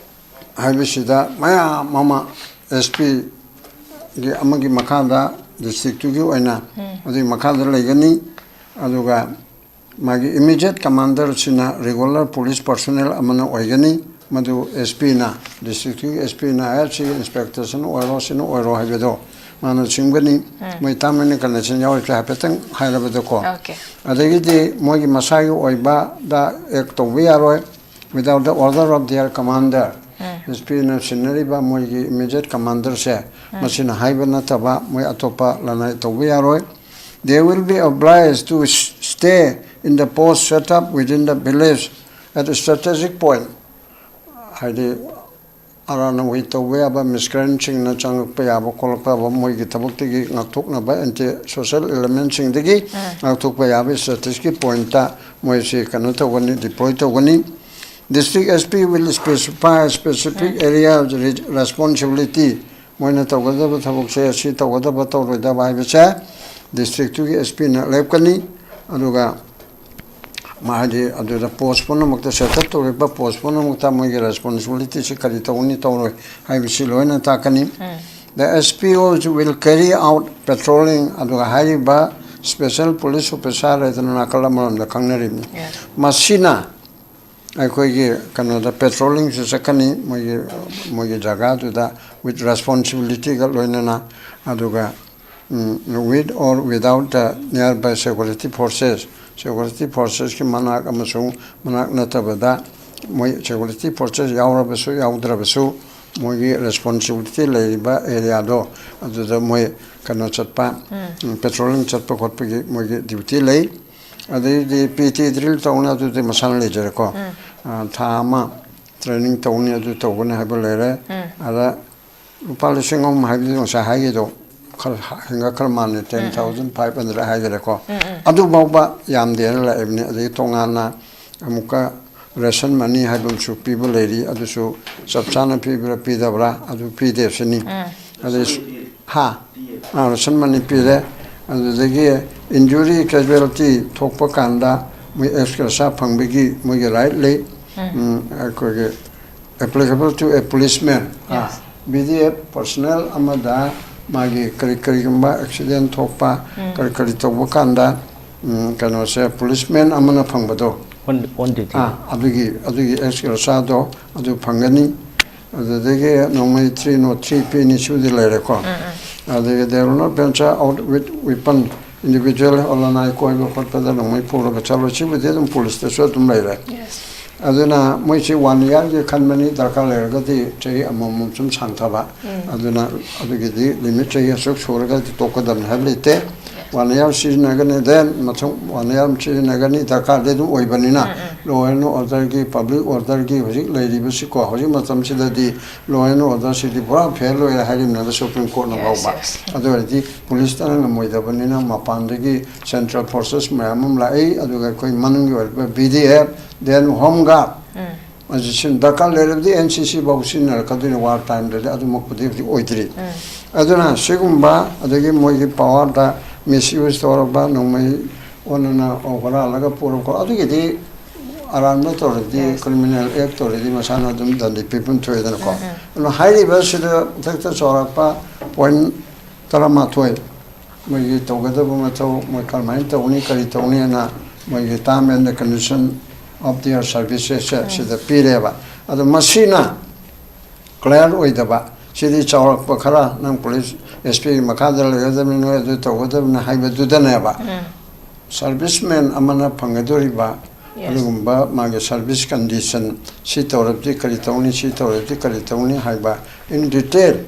ꯍꯥꯏꯕꯁꯤꯗ ꯃꯌꯥꯝ ꯑꯃ ꯑꯦꯁ ꯄꯤꯒꯤ ꯑꯃꯒꯤ ꯃꯈꯥꯗ, ꯗꯤꯁꯇ꯭ꯔꯤꯛꯇꯨꯒꯤ ꯑꯣꯏꯅ ꯑꯗꯨꯒꯤ ꯃꯈꯥꯗ ꯂꯩꯒꯅꯤ꯫ ꯑꯗꯨꯒ ꯃꯥꯒꯤ ꯏꯃꯤꯗꯤꯌꯦꯠ ꯀꯃꯥꯟꯗꯔꯁꯤꯅ ꯔꯤꯒꯨꯂꯔ ꯄꯨꯂꯤꯁ ꯄꯔꯁꯣꯅꯦꯜ ꯑꯃꯅ ꯑꯣꯏꯒꯅꯤ꯫ ꯃꯗꯨ ꯑꯦꯁ ꯄꯤꯅ, ꯗꯤꯁꯇ꯭ꯔꯤꯛꯇꯨꯒꯤ ꯑꯦꯁ ꯄꯤꯅ ꯑꯦ ꯁꯤ ꯏꯟꯁꯄꯦꯛꯇꯔꯁꯤꯅ ꯑꯣꯏꯔꯣ, ꯁꯤꯅ ꯑꯣꯏꯔꯣ ꯍꯥꯏꯕꯗꯣ ꯃꯥꯅ ꯁꯤꯡꯒꯅꯤ꯫ ꯃꯣꯏ term and condition ꯌꯥꯎꯔꯤꯁꯦ ꯍꯥꯏꯐꯦꯠꯇꯪ ꯍꯥꯏꯔꯕꯗꯀꯣ꯫ ꯑꯣꯀꯦ꯫ ꯑꯗꯒꯤꯗꯤ ꯃꯣꯏꯒꯤ ꯃꯁꯥꯒꯤ ꯑꯣꯏꯕꯗ ꯑꯦꯛ ꯇꯧꯕ ꯌꯥꯔꯣꯏ without the order of their commander꯫ ꯑꯦꯁ ꯄꯤꯅ ꯁꯤꯟꯅꯔꯤꯕ ꯃꯣꯏꯒꯤ ꯏꯃꯤꯗꯤꯌꯦꯠ ꯀꯃꯥꯟꯗꯔꯁꯦ ꯃꯁꯤꯅ ꯍꯥꯏꯕ ꯅꯠꯇꯕ ꯃꯣꯏ ꯑꯇꯣꯞꯄ ꯂꯅꯥꯏ ꯇꯧꯕ ꯌꯥꯔꯣꯏ꯫ They will be obliged to stay in the post set up within the village at a strategic point꯫ ꯍꯥꯏꯗꯤ ꯑꯔꯥꯟ ꯅꯧꯍꯩ ꯇꯧꯕ ꯌꯥꯕ, ꯃꯤꯁꯀ꯭ꯔꯦꯟꯁꯤꯡꯅ ꯆꯪꯉꯛꯄ ꯌꯥꯕ ꯈꯣꯠꯂꯛꯄ ꯌꯥꯕ, ꯃꯣꯏꯒꯤ ꯊꯕꯛꯇꯒꯤ ꯉꯥꯛꯊꯣꯛꯅꯕ, ꯑꯦꯟꯇꯤ ꯁꯣꯁꯦꯜ ꯑꯦꯂꯤꯃꯦꯟꯁꯤꯡꯗꯒꯤ ꯉꯥꯛꯊꯣꯛꯄ ꯌꯥꯕ ꯏꯁꯇ꯭ꯔꯦꯇꯦꯖꯤꯛꯀꯤ ꯄꯣꯏꯟꯠꯇ ꯃꯣꯏꯁꯤ ꯀꯩꯅꯣ ꯇꯧꯒꯅꯤ, ꯗꯤꯄ꯭ꯂꯣꯏ ꯇꯧꯒꯅꯤ꯫ District S P will specify specific area of responsibility꯫ ꯃꯣꯏꯅ ꯇꯧꯒꯗꯕ ꯊꯕꯛꯁꯦ ꯁꯤ ꯇꯧꯒꯗꯕ ꯇꯧꯔꯣꯏꯗꯕ ꯍꯥꯏꯕꯁꯦ ꯗꯤꯁꯇ꯭ꯔꯤꯛꯇꯨꯒꯤ ꯑꯦꯁ ꯄꯤꯅ ꯂꯦꯞꯀꯅꯤ꯫ ꯑꯗꯨꯒ ꯃꯥ ꯍꯥꯏꯗꯤ ꯑꯗꯨꯗ ꯄꯣꯁ ꯄꯨꯝꯅꯃꯛꯇ, ꯁꯦꯇꯜ ꯇꯧꯔꯤꯕ ꯄꯣꯁ ꯄꯨꯝꯅꯃꯛꯇ ꯃꯣꯏꯒꯤ ꯔꯦꯁꯄꯣꯟꯁꯤꯕꯤꯂꯤꯇꯤꯁꯤ ꯀꯔꯤ ꯇꯧꯒꯅꯤ ꯇꯧꯔꯣꯏ ꯍꯥꯏꯕꯁꯤ ꯂꯣꯏꯅ ꯇꯥꯛꯀꯅꯤ꯫ The S P Os will carry out patrolling꯫ ꯑꯗꯨꯒ ꯍꯥꯏꯔꯤꯕ ꯁ꯭ꯄꯦꯁꯦꯜ ꯄꯨꯂꯤꯁ ꯑꯣꯐꯤꯁꯥꯔ ꯍꯥꯏꯗꯅ ꯅꯥꯀꯜ ꯑꯃꯔꯣꯝꯗ ꯈꯪꯅꯔꯤꯕꯅꯤ꯫ ꯃꯁꯤꯅ ꯑꯩꯈꯣꯏꯒꯤ ꯀꯩꯅꯣꯗ ꯄꯦꯇ꯭ꯔꯣꯂꯤꯡꯁꯨ ꯆꯠꯀꯅꯤ ꯃꯣꯏꯒꯤ, ꯃꯣꯏꯒꯤ ꯖꯒꯥꯗꯨꯗ with responsibilityꯒ ꯂꯣꯏꯅꯅ꯫ ꯑꯗꯨꯒ with or without the nearby security forces, security forcesꯀꯤ ꯃꯅꯥꯛ ꯑꯃꯁꯨꯡ ꯃꯅꯥꯛ ꯅꯠꯇꯕꯗ ꯃꯣꯏ security forces ꯌꯥꯎꯔꯕꯁꯨ ꯌꯥꯎꯗ꯭ꯔꯕꯁꯨ ꯃꯣꯏꯒꯤ responsibility ꯂꯩꯔꯤꯕ areaꯗꯣ ꯑꯗꯨꯗ ꯃꯣꯏ ꯀꯩꯅꯣ ꯆꯠꯄ, patrolling ꯆꯠꯄ ꯈꯣꯠꯄꯒꯤ ꯃꯣꯏꯒꯤ duty ꯂꯩ꯫ ꯑꯗꯩꯗꯤ PT drill ꯇꯧꯅꯤ, ꯑꯗꯨꯗꯤ ꯃꯁꯥꯅ ꯂꯩꯖꯔꯦꯀꯣ꯫ ꯊꯥ ꯑꯃ training ꯇꯧꯅꯤ, ꯑꯗꯨ ꯇꯧꯒꯅꯤ ꯍꯥꯏꯕ ꯂꯩꯔꯦ꯫ ꯑꯗ ꯂꯨꯄꯥ ꯂꯤꯁꯤꯡ ꯑꯍꯨꯝ ꯍꯥꯏꯕꯗꯤ ꯉꯁꯥꯏ ꯍꯥꯏꯒꯤꯗꯣ ꯈꯔ ꯍꯦꯟꯒꯠꯈ꯭ꯔ ꯃꯥꯜꯂꯦ, ten thousand five hundred ꯍꯥꯏꯈꯔꯦꯀꯣ꯫ ꯑꯗꯨꯐꯥꯎꯕ ꯌꯥꯝꯗꯦꯅ ꯂꯥꯛꯏꯕꯅꯤ꯫ ꯑꯗꯒꯤ ꯇꯣꯉꯥꯟꯅ ꯑꯃꯨꯛꯀ ration money ꯍꯥꯏꯕ ꯑꯃꯁꯨ ꯄꯤꯕ ꯂꯩꯔꯤ꯫ ꯑꯗꯨꯁꯨ ꯆꯞ ꯆꯥꯅ ꯄꯤꯕ꯭ꯔꯥ ꯄꯤꯗꯕ꯭ꯔꯥ ꯑꯗꯨ ꯄꯤꯗꯦ ꯁꯤꯅꯤ꯫ ꯑꯗꯩ ꯁꯨ- ꯍꯥ? ꯑꯥ, ration money ꯄꯤꯔꯦ꯫ ꯑꯗꯨꯗꯒꯤ injury casualty ꯊꯣꯛꯄ ꯀꯥꯟꯗ ꯃꯣꯏ ex gratia ꯐꯪꯕꯒꯤ ꯃꯣꯏꯒꯤ right ꯂꯩ꯫ ꯎꯝ, ꯑꯩꯈꯣꯏꯒꯤ applicable to a policeman꯫ Ah, Yes. B D F personnel ꯑꯃꯗ ꯃꯥꯒꯤ ꯀꯔꯤ ꯀꯔꯤꯒꯨꯝꯕ accident ꯊꯣꯛꯄ, ꯀꯔꯤ ꯀꯔꯤ ꯇꯧꯕ ꯀꯥꯟꯗ, ꯎꯝ, ꯀꯩꯅꯣꯁꯦ, policeman ꯑꯃꯅ ꯐꯪꯕꯗꯣ, On, on duty. ꯑꯥ, ꯑꯗꯨꯒꯤ, ꯑꯗꯨꯒꯤ ex gratiaꯗꯣ ꯑꯗꯨ ꯐꯪꯒꯅꯤ꯫ ꯑꯗꯨꯗꯒꯤ ꯅꯣꯡꯃꯩ three not three ꯄꯤꯅꯤ, ꯁꯤꯕꯨꯗꯤ ꯂꯩꯔꯦꯀꯣ꯫ ꯑꯗꯒꯤ they will not venture out with weapon, individual ꯑꯣꯂꯅꯥꯏ ꯀꯣꯏꯕ ꯈꯣꯠꯄꯗ ꯅꯣꯡꯃꯩ ꯄꯨꯔꯒ ꯆꯠꯂꯣꯏ, ꯁꯤꯕꯨꯗꯤ ꯑꯗꯨꯝ ꯄꯨꯂꯤꯁꯇꯁꯨ ꯑꯗꯨꯝ ꯂꯩꯔꯦ꯫ Yes. ꯑꯗꯨꯅ ꯃꯣꯏꯁꯤ one yearꯒꯤ ꯈꯟꯕꯅꯤ, ꯗꯔꯀꯥꯔ ꯂꯩꯔꯒꯗꯤ ꯆꯍꯤ ꯑꯃꯃꯝ ꯁꯨꯝ ꯁꯥꯡꯊꯕ꯫ ꯑꯗꯨꯅ ꯑꯗꯨꯒꯤꯗꯤ limit ꯆꯍꯤ ꯑꯁꯨꯛ ꯁꯨꯔꯒꯗꯤ ꯇꯣꯛꯀꯗꯕꯅꯤ ꯍꯥꯏꯕ ꯂꯩꯇꯦ꯫ One year ꯁꯤꯖꯤꯟꯅꯒꯅꯤ, then ꯃꯊꯪ one year ꯁꯤꯖꯤꯟꯅꯒꯅꯤ, ꯗꯔꯀꯥꯔꯗꯤ ꯑꯗꯨꯝ ꯑꯣꯏꯕꯅꯤꯅ꯫ Law and orderꯒꯤ, public orderꯒꯤ ꯍꯧꯖꯤꯛ ꯂꯩꯔꯤꯕꯁꯤꯀꯣ, ꯍꯧꯖꯤꯛ ꯃꯇꯝꯁꯤꯗꯗꯤ law and orderꯁꯤꯗꯤ ꯄꯨꯔꯥ fail ꯑꯣꯏꯔꯦ ꯍꯥꯏꯔꯤꯕꯅꯦꯕ Supreme Courtꯅ Yes, ꯐꯥꯎꯕ꯫ Yes. ꯑꯗꯨ ꯑꯣꯏꯔꯗꯤ ꯄꯨꯂꯤꯁꯇꯅ ꯉꯝꯃꯣꯏꯗꯕꯅꯤꯅ ꯃꯄꯥꯟꯗꯒꯤ central forces ꯃꯌꯥꯝ ꯑꯃ ꯂꯥꯛꯏ, ꯑꯗꯨꯒ ꯑꯩꯈꯣꯏ ꯃꯅꯨꯡꯒꯤ ꯑꯣꯏꯔꯤꯕ B D F, then Home Guard, ꯎꯝ꯫ ꯑꯁꯤ ꯁꯤꯟ-, ꯗꯔꯀꯥꯔ ꯂꯩꯔꯕꯗꯤ N C C ꯐꯥꯎ ꯁꯤꯖꯤꯟꯅꯔꯛꯀꯗꯣꯏꯅꯤ war timeꯗꯗꯤ, ꯑꯗꯨꯃꯛꯄꯨꯗꯤ ꯍꯧꯖꯤꯛ ꯑꯣꯏꯗ꯭ꯔꯤ꯫ ꯎꯝ꯫ ꯑꯗꯨꯅ ꯁꯤꯒꯨꯝꯕ, ꯑꯗꯒꯤ ꯃꯣꯏꯒꯤ powerꯗ misuse ꯇꯧꯔꯕ, ꯅꯣꯡꯃꯩ ꯑꯣꯟꯅꯅ ꯍꯨꯔꯥꯜꯂꯒ ꯄꯨꯔꯛꯄ, ꯑꯗꯨꯒꯤꯗꯤ ꯑꯔꯥꯟꯕ ꯇꯧꯔꯗꯤ, Yes. Criminal Act ꯇꯧꯔꯗꯤ ꯃꯁꯥꯅ ꯑꯗꯨꯝ ꯗꯟꯗꯤ ꯄꯤꯐꯝ ꯊꯣꯛꯑꯦꯗꯅꯀꯣ꯫ ꯎꯝ, ꯎꯝ꯫ ꯑꯗꯨꯅ ꯍꯥꯏꯔꯤꯕꯁꯤꯗ ꯃꯊꯛꯇ ꯆꯥꯎꯔꯥꯛꯄ point ꯇꯔꯥꯃꯥꯊꯣꯏ, ꯃꯣꯏꯒꯤ ꯇꯧꯒꯗꯕ ꯃꯊꯧ, ꯃꯣꯏ ꯀꯔꯝꯍꯥꯏꯅ ꯇꯧꯅꯤ, ꯀꯔꯤ ꯇꯧꯅꯤ ꯍꯥꯏꯅ ꯃꯣꯏꯒꯤ term and condition of their services ꯁꯦ ꯎꯝ꯫ ꯁꯤꯗ ꯄꯤꯔꯦꯕ꯫ ꯑꯗꯣ ꯃꯁꯤꯅ clear ꯑꯣꯏꯗꯕ, ꯁꯤꯗꯤ ꯆꯥꯎꯔꯛꯄ ꯈꯔ, ꯅꯪ ꯄꯨꯂꯤꯁ S Pꯒꯤ ꯃꯈꯥꯗ ꯂꯩꯒꯗꯕꯅꯤ, ꯅꯣꯏ ꯑꯗꯨ ꯇꯧꯒꯗꯕꯅꯤ ꯍꯥꯏꯕꯗꯨꯗꯅꯦꯕ꯫ ꯎꯝ꯫ Serviceman ꯑꯃꯅ ꯐꯪꯒꯗꯧꯔꯤꯕ Yes. ꯑꯗꯨꯒꯨꯝꯕ ꯃꯥꯒꯤ service condition, ꯁꯤ ꯇꯧꯔꯕꯗꯤ ꯀꯔꯤ ꯇꯧꯅꯤ, ꯁꯤ ꯇꯧꯔꯕꯗꯤ ꯀꯔꯤ ꯇꯧꯅꯤ ꯍꯥꯏꯕ in detail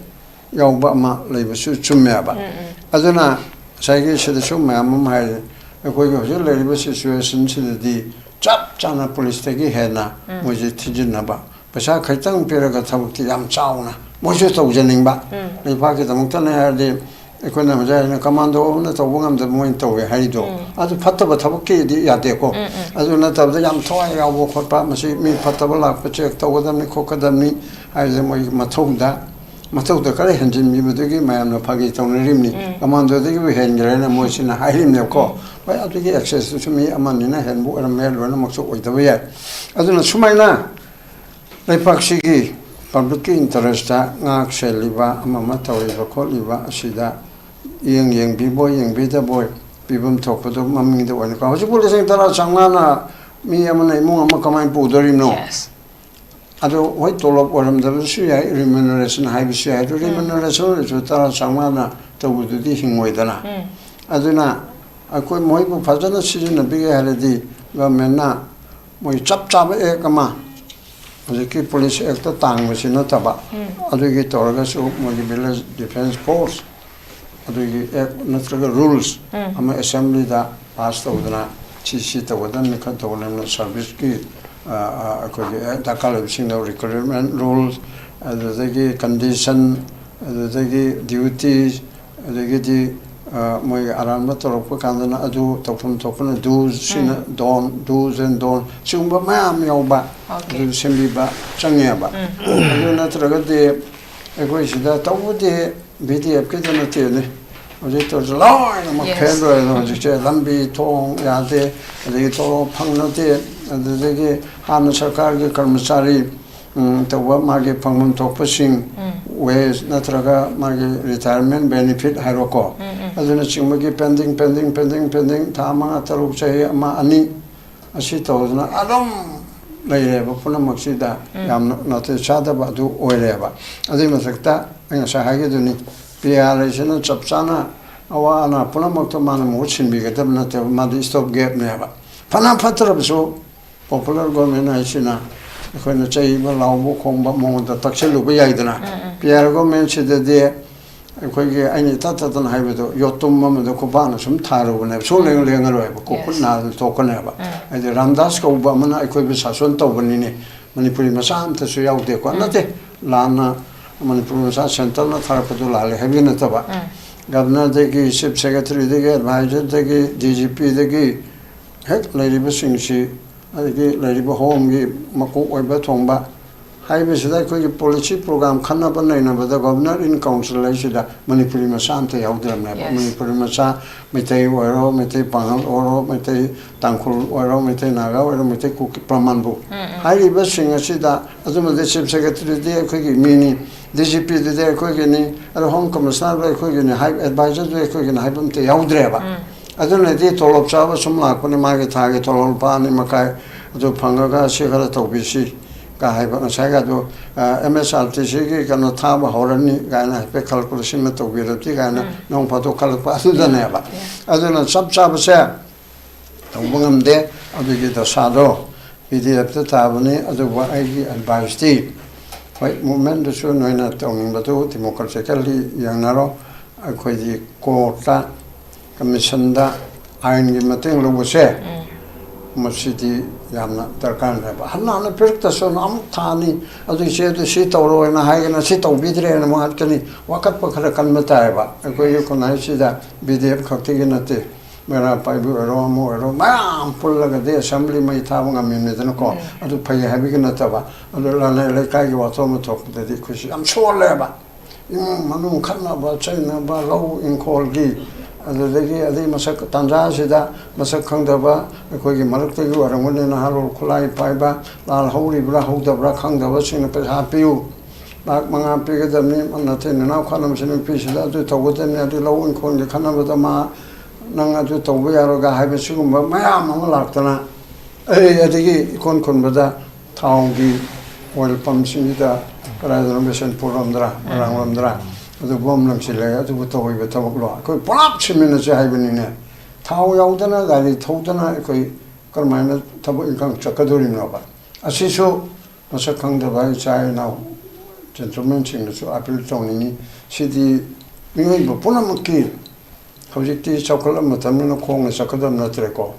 ꯌꯥꯎꯕ ꯑꯃ ꯂꯩꯕꯁꯨ ꯆꯨꯝꯃꯦꯕ꯫ ꯎꯝ, ꯎꯝ꯫ ꯑꯗꯨꯅ ꯉꯁꯥꯏꯒꯤ ꯁꯤꯗꯁꯨ ꯃꯌꯥꯝ ꯑꯃ ꯍꯥꯏꯔꯦ, ꯑꯩꯈꯣꯏꯒꯤ ꯍꯧꯖꯤꯛ ꯂꯩꯔꯤꯕ situationꯁꯤꯗꯗꯤ ꯆꯞ ꯆꯥꯅ ꯄꯨꯂꯤꯁꯇꯒꯤ ꯍꯦꯟꯅ ꯎꯝ꯫ ꯃꯣꯏꯁꯦ ꯊꯤꯖꯤꯟꯅꯕ, ꯄꯩꯁꯥ ꯈꯤꯇꯪ ꯄꯤꯔꯒ ꯊꯕꯛꯇꯤ ꯌꯥꯝ ꯆꯥꯎꯅ ꯃꯣꯏꯁꯨ ꯇꯧꯖꯅꯤꯡꯕ, ꯎꯝ꯫ ꯂꯩꯕꯥꯛꯀꯤꯗꯃꯛꯇꯅꯦ ꯍꯥꯏꯔꯗꯤ ꯑꯩꯈꯣꯏꯅ ꯍꯧꯖꯤꯛ ꯍꯥꯏꯅ ꯀꯃꯥꯟꯗꯣ ꯑꯃꯅ ꯇꯧꯕ ꯉꯝꯗꯕ ꯃꯣꯏꯅ ꯇꯧꯋꯦ ꯍꯥꯏꯔꯤꯗꯣ, ꯑꯗꯨ ꯐꯠꯇꯕ ꯊꯕꯛꯀꯤꯗꯤ ꯌꯥꯗꯦꯀꯣ꯫ ꯑꯗꯨ ꯅꯠꯇꯕꯗ ꯌꯥꯝ ꯊꯋꯥꯏ ꯌꯥꯎꯕ ꯈꯣꯠꯄ, ꯃꯁꯤ ꯃꯤ ꯐꯠꯇꯕ ꯂꯥꯛꯄ ꯆꯦꯛ ꯇꯧꯒꯗꯕꯅꯤ ꯈꯣꯠꯀꯗꯕꯅꯤ ꯍꯥꯏꯕꯁꯦ ꯃꯣꯏꯒꯤ ꯃꯊꯧꯗ, ꯃꯊꯧꯗ ꯈꯔ ꯍꯦꯟꯖꯤꯟꯕꯤꯕꯗꯨꯒꯤ ꯃꯌꯥꯝꯅ ꯐꯥꯒꯤ ꯇꯧꯅꯔꯤꯕꯅꯤ꯫ ꯀꯃꯥꯟꯗꯣꯗꯒꯤꯕꯨ ꯍꯦꯟꯈ꯭ꯔꯦꯅ ꯃꯣꯏꯁꯤꯅ ꯍꯥꯏꯔꯤꯕꯅꯦꯕꯀꯣ꯫ ꯍꯣꯏ, ꯑꯗꯨꯒꯤ ꯑꯦꯛꯁꯦꯁꯇꯨꯁꯨ ꯃꯤ ꯑꯃꯅꯤꯅ ꯍꯦꯟꯕ ꯑꯣꯏꯔꯝꯕ ꯌꯥꯏ, ꯂꯣꯏꯅꯃꯛꯁꯨ ꯑꯣꯏꯗꯕ ꯌꯥꯏ꯫ ꯑꯗꯨꯅ ꯁꯨꯃꯥꯏꯅ ꯂꯩꯄꯥꯛꯁꯤꯒꯤ ꯄꯕ꯭ꯂꯤꯛꯀꯤ ꯏꯟꯇꯔꯦꯁꯇ ꯉꯥꯛ ꯁꯦꯜꯂꯤꯕ, ꯑꯃ ꯑꯃ ꯇꯧꯔꯤꯕ ꯈꯣꯠꯂꯤꯕ ꯑꯁꯤꯗ ꯌꯦꯡ ꯌꯦꯡꯕꯤꯕꯣꯏ ꯌꯦꯡꯕꯤꯗꯕꯣꯏ ꯄꯤꯐꯝ ꯊꯣꯛꯄꯗꯣ ꯃꯃꯤꯡꯗ ꯑꯣꯏꯅꯀꯣ꯫ ꯍꯧꯖꯤꯛꯄꯨ ꯂꯤꯁꯤꯡ ꯇꯔꯥ ꯆꯥꯝꯃꯉꯥꯅ ꯃꯤ ꯑꯃꯅ ꯏꯃꯨꯡ ꯑꯃ ꯀꯃꯥꯏꯅ ꯄꯨꯗꯣꯔꯤꯕꯅꯣ? Yes. ꯑꯗꯣ ꯍꯣꯏ, ꯇꯣꯂꯣꯞ ꯑꯣꯏꯔꯝꯗꯕꯁꯨ ꯌꯥꯏ, ꯔꯤꯃ꯭ꯌꯨꯅꯔꯦꯁꯟ ꯍꯥꯏꯕꯁꯨ ꯌꯥꯏ꯫ ꯑꯗꯨ ꯔꯤꯃ꯭ꯌꯨꯅꯔꯦꯁꯟ ꯑꯣꯏꯔꯁꯨ ꯇꯔꯥ ꯆꯥꯝꯃꯉꯥꯅ ꯇꯧꯕꯗꯨꯗꯤ ꯍꯤꯡꯉꯣꯏꯗꯅ꯫ ꯑꯗꯨꯅ ꯑꯩꯈꯣꯏ ꯃꯣꯏꯕꯨ ꯐꯖꯅ ꯁꯤꯖꯤꯟꯅꯕꯤꯒꯦ ꯍꯥꯏꯔꯗꯤ ꯒꯚꯔꯟꯃꯦꯟꯅ ꯃꯣꯏ ꯆꯞ ꯆꯥꯕ ꯑꯦꯛ ꯑꯃ, ꯍꯧꯖꯤꯛꯀꯤ ꯄꯨꯂꯤꯁ ꯑꯦꯛꯇ ꯇꯥꯡꯕꯁꯤ ꯅꯠꯇꯕ, ꯑꯗꯨꯒꯤ ꯇꯧꯔꯒꯁꯨ ꯃꯣꯏꯒꯤ ꯚꯤꯂꯦꯖ ꯗꯤꯐꯦꯟꯁ ꯐꯣꯔꯁ, ꯑꯗꯨꯒꯤ ꯑꯦꯛ ꯅꯠꯇ꯭ꯔꯒ ꯔꯨꯜꯁ ꯑꯃ ꯑꯦꯁꯦꯝꯕ꯭ꯂꯤꯗ ꯄꯥꯁ ꯇꯧꯗꯅ ꯁꯤ ꯁꯤ ꯇꯧꯒꯗꯕꯅꯤ, ꯈꯔ ꯇꯧꯒꯗꯕꯅꯤ, ꯁꯥꯔꯚꯤꯁꯀꯤ ꯑꯩꯈꯣꯏꯒꯤ ꯗꯔꯀꯥꯔ ꯂꯩꯕꯁꯤꯡꯗ ꯔꯤꯀ꯭ꯔꯨꯠꯃꯦꯟ ꯔꯨꯜꯁ, ꯑꯗꯨꯗꯒꯤ ꯀꯟꯗꯤꯁꯟ, ꯑꯗꯨꯗꯒꯤ ꯗ꯭ꯌꯨꯇꯤꯁ, ꯑꯗꯒꯤꯗꯤ ꯃꯣꯏꯒꯤ ꯑꯔꯥꯟꯕ ꯇꯧꯔꯛꯄ ꯀꯥꯟꯗꯅ ꯑꯗꯨ ꯇꯧꯐꯝ ꯊꯣꯛꯄꯅ ꯗꯨꯁ, ꯁꯤꯅ ꯗꯣꯟ, ꯗꯨꯁ ꯑꯦꯟ ꯗꯣꯟ, ꯁꯤꯒꯨꯝꯕ ꯃꯌꯥꯝ ꯌꯥꯎꯕ, Okay. ꯑꯗꯨ ꯁꯦꯝꯕꯤꯕ ꯆꯪꯉꯦꯕ꯫ ꯑꯗꯨ ꯅꯠꯇ꯭ꯔꯒꯗꯤ ꯑꯩꯈꯣꯏ ꯁꯤꯗ ꯇꯧꯕꯗꯤ ꯚꯤ ꯗꯤ ꯑꯦꯐ ꯀꯤꯗ ꯅꯠꯇꯦꯅꯦ꯫ ꯍꯧꯖꯤꯛ ꯇꯧꯔꯤꯁꯦ ꯂꯣꯏꯅꯃꯛ Yes. ꯐꯦꯜ ꯑꯣꯏꯔꯦ꯫ ꯍꯧꯖꯤꯛꯁꯦ ꯂꯝꯕꯤ ꯊꯣꯡ ꯌꯥꯗꯦ, ꯑꯗꯒꯤ ꯇꯣꯂꯣꯞ ꯐꯪꯅꯗꯦ, ꯑꯗꯨꯗꯒꯤ ꯍꯥꯟꯅ ꯁꯔꯀꯥꯔꯒꯤ ꯀꯔꯃꯆꯥꯔꯤ ꯎꯝ, ꯇꯧꯕ ꯃꯥꯒꯤ ꯐꯪꯐꯝ ꯊꯣꯛꯄꯁꯤꯡ, ꯋꯦꯖ ꯅꯠꯇ꯭ꯔꯒ ꯃꯥꯒꯤ ꯔꯤꯇꯥꯌꯔꯃꯦꯟ ꯕꯦꯅꯤꯐꯤꯠ ꯍꯥꯏꯔꯣꯀꯣ, ꯑꯗꯨꯅꯆꯤꯡꯕꯒꯤ ꯄꯦꯟꯗꯤꯡ, ꯄꯦꯟꯗꯤꯡ, ꯄꯦꯟꯗꯤꯡ, ꯄꯦꯟꯗꯤꯡ, ꯊꯥ ꯃꯉꯥ, ꯇꯔꯨꯛ, ꯆꯍꯤ ꯑꯃ, ꯑꯅꯤ, ꯑꯁꯤ ꯇꯧꯗꯅ ꯑꯗꯨꯝ ꯂꯩꯔꯦꯕ꯫ ꯄꯨꯝꯅꯃꯛꯁꯤꯗ ꯌꯥꯝꯅ ꯅꯥꯇꯩ ꯆꯥꯗꯕ ꯑꯗꯨ ꯑꯣꯏꯔꯦꯕ꯫ ꯑꯗꯨꯒꯤ ꯃꯊꯛꯇ ꯑꯩ ꯉꯁꯥꯏ ꯍꯥꯏꯈꯤꯗꯨꯅꯤ, ꯄꯤ ꯑꯥꯔ ꯑꯦꯁꯤꯅ ꯆꯞ ꯆꯥꯅ ꯑꯋꯥ ꯑꯅꯥ ꯄꯨꯝꯅꯃꯛꯇ ꯃꯥꯅ ꯃꯍꯨꯠ ꯁꯤꯟꯕꯤꯒꯗꯕ ꯅꯠꯇꯦꯕ, ꯃꯥꯗꯤ ꯁ꯭ꯇꯣꯞ ꯒꯦꯞꯅꯦꯕ꯫ ꯐꯅ ꯐꯠꯇ꯭ꯔꯕꯁꯨ, ꯄꯣꯄꯨꯂꯔ ꯒꯣꯔꯃꯦꯟ ꯍꯥꯏꯁꯤꯅ ꯑꯩꯈꯣꯏꯅ ꯆꯩꯕ, ꯂꯥꯎꯕ, ꯈꯣꯡꯕ ꯃꯉꯣꯟꯗ ꯇꯛꯁꯤꯜꯂꯨꯕ ꯌꯥꯏꯗꯅ꯫ ꯄꯤ ꯑꯥꯔ ꯒꯣꯔꯃꯦꯟꯁꯤꯗꯗꯤ ꯑꯩꯈꯣꯏꯒꯤ, ꯑꯩꯅ ꯏꯇꯥ ꯇꯥꯇꯅ ꯍꯥꯏꯕꯗꯣ, ꯌꯣꯠꯇꯨꯝ ꯑꯃꯗ ꯈꯨꯄꯥꯛꯅ ꯁꯨꯝ ꯊꯥꯔꯨꯕꯅꯦꯕ, ꯁꯨꯡ ꯂꯦꯡ ꯂꯦꯡꯉꯔꯣꯏꯕ, ꯈꯨ- ꯈꯨꯠ Yes. ꯅꯥꯗꯅ ꯇꯣꯛꯀꯅꯦꯕ꯫ ꯍꯥꯏꯗꯤ ꯔꯥꯝꯗꯥꯁ ꯀꯧꯕ ꯑꯃꯅ ꯑꯩꯈꯣꯏꯕꯨ ꯁꯥꯁꯣꯟ ꯇꯧꯕꯅꯤꯅꯦ, ꯃꯅꯤꯄꯨꯔꯤ ꯃꯆꯥ ꯑꯝꯇꯁꯨ ꯌꯥꯎꯗꯦꯀꯣ꯫ ꯅꯠꯇꯦ, ꯂꯥꯟꯅ ꯃꯅꯤꯄꯨꯔ ꯃꯆꯥ ꯁꯦꯟꯇꯔꯅ ꯊꯥꯔꯛꯄꯗꯨ ꯂꯥꯜꯂꯦ ꯍꯥꯏꯕꯒꯤ ꯅꯠꯇꯕ, ꯒꯕꯅꯔꯗꯒꯤ, ꯆꯤꯐ ꯁꯦꯀ꯭ꯔꯦꯇꯔꯤꯗꯒꯤ, ꯑꯦꯗꯚꯥꯏꯖꯔꯗꯒꯤ, ꯗꯤ ꯖꯤ ꯄꯤꯗꯒꯤ ꯍꯦꯛ ꯂꯩꯔꯤꯕꯁꯤꯡꯁꯤ, ꯑꯗꯒꯤ ꯂꯩꯔꯤꯕ ꯍꯣꯝꯒꯤ ꯃꯀꯣꯛ ꯑꯣꯏꯕ ꯊꯣꯡꯕ ꯍꯥꯏꯕꯁꯤꯗ, ꯑꯩꯈꯣꯏꯒꯤ ꯄꯣꯂꯤꯁꯤ ꯄ꯭ꯔꯣꯒ꯭ꯔꯥꯝ ꯈꯟꯅꯕ ꯅꯩꯅꯕꯗ ꯒꯣꯕꯔꯅꯔ ꯏꯟ ꯀꯥꯎꯟꯁꯤꯜ ꯍꯥꯏꯁꯤꯗ ꯃꯅꯤꯄꯨꯔꯤ ꯃꯆꯥ ꯑꯝꯇ ꯌꯥꯎꯗ꯭ꯔꯕꯅꯦꯕ꯫ Yes. ꯃꯅꯤꯄꯨꯔꯤ ꯃꯆꯥ, ꯃꯩꯇꯩ ꯑꯣꯏꯔꯣ, ꯃꯩꯇꯩ ꯄꯥꯉꯜ ꯑꯣꯏꯔꯣ, ꯃꯩꯇꯩ ꯇꯥꯡꯈꯨꯜ ꯑꯣꯏꯔꯣ, ꯃꯩꯇꯩ ꯅꯥꯒꯥ ꯑꯣꯏꯔꯣ, ꯃꯩꯇꯩ ꯀꯨꯀꯤ ꯄ꯭ꯔꯃꯥꯟꯕꯨ ꯎꯝ, ꯎꯝ꯫ ꯍꯥꯏꯔꯤꯕꯁꯤꯡ ꯑꯁꯤꯗ, ꯑꯗꯨꯃꯗꯤ ꯆꯤꯐ ꯁꯦꯀ꯭ꯔꯦꯇꯔꯤꯗꯤ ꯑꯩꯈꯣꯏꯒꯤ ꯃꯤꯅꯤ, ꯗꯤ ꯖꯤ ꯄꯤꯗꯨꯗꯤ ꯑꯩꯈꯣꯏꯒꯤꯅꯤ, ꯑꯗꯣ ꯍꯣꯝ ꯀꯃꯤꯁꯅꯔꯗꯨ ꯑꯩꯈꯣꯏꯒꯤꯅꯤ ꯍꯥꯏ, ꯑꯦꯗꯚꯥꯏꯖꯔꯗꯨ ꯑꯩꯈꯣꯏꯒꯤꯅꯤ ꯍꯥꯏꯕ ꯑꯝꯇ ꯌꯥꯎꯗ꯭ꯔꯦꯕ꯫ ꯎꯝ꯫ ꯑꯗꯨꯅꯗꯤ ꯇꯣꯂꯣꯞ ꯆꯥꯕ ꯁꯨꯝ ꯂꯥꯛꯄꯅꯤ, ꯃꯥꯒꯤ ꯊꯥꯒꯤ ꯇꯣꯂꯣꯞ ꯂꯨꯄꯥ ꯑꯅꯤ ꯃꯈꯥꯏ ꯑꯗꯨ ꯐꯪꯉꯒ ꯁꯤ ꯈꯔ ꯇꯧꯕꯤꯁꯤ ꯀ ꯍꯥꯏꯕ, ꯉꯁꯥꯏꯒ ꯑꯗꯨ, ꯑꯦꯝ ꯑꯦꯁ ꯑꯥꯔ ꯇꯤ ꯁꯤꯒꯤ ꯀꯩꯅꯣ ꯊꯥꯕ ꯍꯧꯔꯅꯤ ꯀꯥꯏꯅ ꯍꯥꯏꯐꯦꯠ ꯈꯜꯂꯛꯄꯗ ꯁꯤꯃ ꯇꯧꯕꯤꯔꯗꯤ ꯀꯥꯏꯅ ꯎꯝ꯫ ꯅꯣꯡ ꯐꯥꯗꯣꯛ ꯈꯜꯂꯛꯄ ꯑꯗꯨꯗꯅꯦꯕ꯫ ꯌꯥ꯫ ꯑꯗꯨꯅ ꯆꯞ ꯆꯥꯕꯁꯦ ꯇꯧꯕ ꯉꯝꯗꯦ꯫ ꯑꯗꯨꯒꯤ ꯗꯁꯥꯗꯣ ꯄꯤ ꯗꯤ ꯑꯦꯐꯇ ꯇꯥꯕꯅꯤ꯫ ꯑꯗꯨꯕꯨ ꯑꯩꯒꯤ ꯑꯦꯗꯚꯥꯏꯁꯇꯤ, ꯍꯣꯏ, ꯃꯨꯚꯃꯦꯟꯗꯨꯁꯨ ꯅꯣꯏꯅ ꯇꯧꯅꯤꯡꯕꯗꯨ ꯗꯤꯃꯣꯀ꯭ꯔꯦꯇꯤꯀꯦꯜꯂꯤ ꯌꯦꯡꯅꯔꯣ꯫ ꯑꯩꯈꯣꯏꯗꯤ ꯀꯣꯔꯠꯇ, ꯀꯃꯤꯁꯟꯗ ꯑꯥꯏꯟꯒꯤ ꯃꯇꯦꯡ ꯂꯧꯕꯁꯦ, ꯎꯝ꯫ ꯃꯁꯤꯗꯤ ꯌꯥꯝꯅ ꯗꯔꯀꯥꯔꯅꯦꯕ꯫ ꯍꯟꯅ ꯍꯟꯅ ꯄꯤꯔꯛꯇꯁꯅꯨ, ꯑꯃꯨꯛ ꯊꯥꯅꯤ, ꯑꯗꯨ ꯏꯆꯦ ꯑꯗꯨ ꯁꯤ ꯇꯧꯔꯣꯅ ꯍꯥꯏꯒꯅ ꯁꯤ ꯇꯧꯕꯤꯗ꯭ꯔꯦꯅ ꯑꯃꯨꯛ ꯍꯥꯠꯀꯅꯤ꯫ ꯋꯥꯀꯠꯄ ꯈꯔ ꯀꯟꯕ ꯇꯥꯏꯌꯦꯕ꯫ ꯑꯩꯈꯣꯏꯒꯤ ꯈꯨꯟꯅꯥꯏꯁꯤꯗ ꯕꯤ ꯗꯤ ꯑꯦꯐ ꯈꯛꯇꯒꯤ ꯅꯠꯇꯦ, ꯃꯩꯔꯥ ꯄꯥꯏꯕꯤ ꯑꯣꯏꯔꯣ, ꯑꯃ ꯑꯣꯏꯔꯣ, ꯃꯌꯥꯝ ꯄꯨꯜꯂꯒꯗꯤ ꯑꯦꯁꯦꯝꯕ꯭ꯂꯤ ꯃꯩ ꯊꯥꯕ ꯉꯝꯃꯤꯕꯅꯤꯗꯅꯀꯣ꯫ ꯎꯝ꯫ ꯑꯗꯨ ꯐꯩ ꯍꯥꯏꯕꯒꯤ ꯅꯠꯇꯕ, ꯑꯗꯨ ꯂꯅꯥꯏ ꯂꯩꯀꯥꯏꯒꯤ ꯋꯥꯊꯣꯛ ꯑꯃ ꯊꯣꯛꯄꯗꯗꯤ ꯑꯩꯈꯣꯏꯁꯨ ꯌꯥꯝ ꯁꯣꯜꯂꯦꯕ꯫ ꯏꯃꯨꯡ ꯃꯅꯨꯡ ꯈꯠꯅꯕ ꯆꯩꯅꯕ, ꯂꯧ ꯏꯪꯈꯣꯜꯒꯤ, ꯑꯗꯨꯗꯒꯤ ꯑꯗꯩ ꯃꯁꯛ ꯇꯥꯟꯖꯥꯁꯤꯗ ꯃꯁꯛ ꯈꯪꯗꯕ ꯑꯩꯈꯣꯏꯒꯤ ꯃꯔꯛꯇꯒꯤ ꯑꯣꯏꯔꯝꯒꯅꯤ, ꯅꯍꯥꯔꯣꯜ ꯈꯨꯠꯂꯥꯏ ꯄꯥꯏꯕ, ꯂꯥꯜ ꯍꯧꯔꯤꯕ꯭ꯔꯥ ꯍꯧꯗꯕ꯭ꯔꯥ ꯈꯪꯗꯕꯁꯤꯡꯅ ꯄꯩꯁꯥ ꯄꯤꯌꯨ, ꯂꯥꯛ ꯃꯉꯥ ꯄꯤꯒꯗꯕꯅꯤ, ꯅꯥꯇꯩ ꯅꯅꯥꯎ ꯈꯠꯅꯕꯁꯤ ꯅꯨꯄꯤꯁꯤꯗ ꯑꯗꯨ ꯇꯧꯒꯗꯕꯅꯤ, ꯑꯗꯨ ꯂꯧ ꯏꯪꯈꯣꯜꯒꯤ ꯈꯠꯅꯕꯗ ꯃꯥ ꯅꯪ ꯑꯗꯨ ꯇꯧꯕ ꯌꯥꯔꯣꯏꯒ ꯍꯥꯏꯕ ꯁꯤꯒꯨꯝꯕ ꯃꯌꯥꯝ ꯑꯃ ꯂꯥꯛꯇꯅ, ꯑꯩ ꯑꯗꯒꯤ ꯏꯈꯣꯟ ꯈꯨꯟꯕꯗ ꯊꯥꯎꯒꯤ ꯑꯣꯏꯜ ꯄꯝꯁꯤꯡꯁꯤꯗ ꯀꯗꯥꯏꯗꯅꯣ ꯕꯤꯁꯦꯟꯄꯨꯔ ꯂꯣꯝꯗ꯭ꯔꯥ, ꯃꯣꯏꯔꯥꯡ ꯂꯣꯝꯗ꯭ꯔꯥ, ꯑꯗꯨ ꯕꯣꯝ ꯂꯪꯁꯤꯜꯂꯦ, ꯑꯗꯨꯕꯨ ꯇꯧꯔꯤꯕ ꯊꯕꯛꯂꯣ? ꯑꯩꯈꯣꯏ ꯄꯨꯂꯞ ꯁꯤꯃꯤꯟꯅꯁꯦ ꯍꯥꯏꯕꯅꯤꯅꯦ꯫ ꯊꯥꯎ ꯌꯥꯎꯗꯅ ꯒꯥꯔꯤ ꯊꯧꯗꯅ ꯑꯩꯈꯣꯏ ꯀꯔꯝꯍꯥꯏꯅ ꯊꯕꯛ ꯏꯪꯈꯥꯡ ꯆꯠꯀꯗꯣꯔꯤꯅꯣꯕ? ꯑꯁꯤꯁꯨ ꯃꯁꯛ ꯈꯪꯗꯕ ꯏꯆꯥ ꯏꯅꯥꯎ ꯖꯦꯟꯇꯜꯃꯦꯟꯁꯤꯡꯗꯁꯨ ꯑꯥꯄꯤꯜ ꯇꯧꯅꯤꯡꯉꯤ꯫ ꯁꯤꯗꯤ ꯃꯤꯑꯣꯏꯕ ꯄꯨꯝꯅꯃꯛꯀꯤ, ꯍꯧꯖꯤꯛꯇꯤ ꯆꯥꯎꯈꯠꯂꯕ ꯃꯇꯝꯅꯤꯅ ꯈꯣꯡꯅ ꯆꯠꯀꯗꯕ ꯅꯠꯇ꯭ꯔꯦꯀꯣ꯫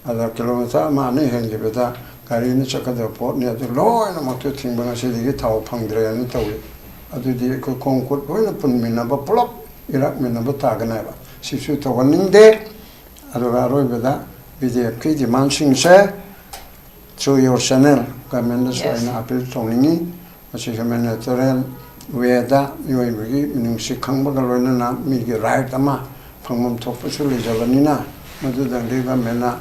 ꯑꯗ ꯀꯤꯂꯣꯃꯤꯇꯔ ꯑꯃ ꯑꯅꯤ ꯍꯦꯟꯈꯤꯕꯗ ꯒꯥꯔꯤꯅ ꯆꯠꯀꯗꯕ ꯄꯣꯠꯅꯤ꯫ ꯑꯗꯨ ꯂꯣꯏꯅꯃꯛꯇꯨ ꯊꯤꯡꯕ, ꯉꯁꯤꯗꯒꯤ ꯊꯥꯎ ꯐꯪꯗ꯭ꯔꯦꯅ ꯇꯧꯏ꯫ ꯑꯗꯨꯗꯤ ꯑꯩꯈꯣꯏ ꯈꯣꯡ ꯈꯨꯠ ꯂꯣꯏꯅ ꯄꯨꯟꯃꯤꯟꯅꯕ ꯄꯨꯂꯞ ꯏꯔꯥꯛꯃꯤꯟꯅꯕ ꯇꯥꯒꯅꯦꯕ꯫ ꯁꯤꯁꯨ ꯇꯧꯍꯟꯅꯤꯡꯗꯦ꯫ ꯑꯗꯨꯒ ꯑꯔꯣꯏꯕꯗ B D F ꯀꯤ demand ꯁꯤꯡꯁꯦ through your channel government ꯗꯁꯨ Yes. ꯑꯩꯅ appeal ꯇꯧꯅꯤꯡꯉꯤ꯫ ꯃꯁꯤ humanitarian way ꯗ ꯃꯤꯑꯣꯏꯕꯒꯤ ꯃꯤꯅꯨꯡꯁꯤ ꯈꯪꯕꯒ ꯂꯣꯏꯅꯅ ꯃꯤꯒꯤ right ꯑꯃ ꯐꯪꯐꯝ ꯊꯣꯛꯄꯁꯨ ꯂꯩꯖꯕꯅꯤꯅ, ꯃꯗꯨꯗꯪꯗꯤ government ꯅ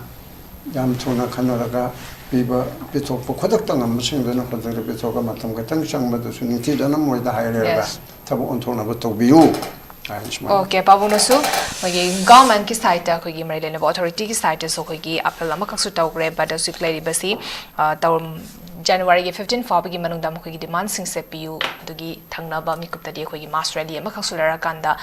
ꯌꯥꯝ ꯊꯨꯅ ꯈꯟꯅꯔꯒ ꯄꯤꯕ, ꯄꯤꯊꯣꯛꯄ, ꯈꯨꯗꯛꯇ ꯉꯝꯕꯁꯤꯡꯗꯨꯅ ꯈꯨꯗꯛꯇ ꯄꯤꯊꯣꯛꯑꯒ ꯃꯇꯝ ꯈꯤꯇꯪ ꯆꯪꯕꯗꯨꯁꯨ ꯅꯤꯡꯊꯤꯖꯅ ꯃꯣꯏꯗ ꯍꯥꯏꯔꯦꯔꯒ Yes. ꯊꯕꯛ ꯑꯣꯟꯊꯣꯛꯅꯕ ꯇꯧꯕꯤꯌꯨ ꯍꯥꯏꯅ ꯁꯨꯃꯥꯏꯅ꯫ Okay, ꯄꯥꯕꯨꯡꯅꯁꯨ ꯑꯩꯈꯣꯏꯒꯤ government ꯀꯤ side ꯇ, ꯑꯩꯈꯣꯏꯒꯤ ꯃꯔꯤ ꯂꯩꯅꯕ authority ꯒꯤ side ꯇꯁꯨ ꯑꯩꯈꯣꯏꯒꯤ appeal ꯑꯃꯈꯛꯁꯨ ꯇꯧꯈ꯭ꯔꯦ, but ꯍꯧꯖꯤꯛ ꯂꯩꯔꯤꯕꯁꯤ, ꯑ, ꯇꯧꯔꯝ-, January ꯒꯤ fifteen ꯐꯥꯎꯕꯒꯤ ꯃꯅꯨꯡꯗ ꯃꯈꯣꯏꯒꯤ demand ꯁꯤꯡꯁꯦ ꯄꯤꯌꯨ, ꯑꯗꯨꯒꯤ ꯊꯪꯅꯕ ꯃꯤꯀꯨꯞꯇꯗꯤ ꯑꯩꯈꯣꯏꯒꯤ mass rally ꯑꯃꯈꯛꯁꯨ ꯂꯩꯔꯀꯥꯟꯗ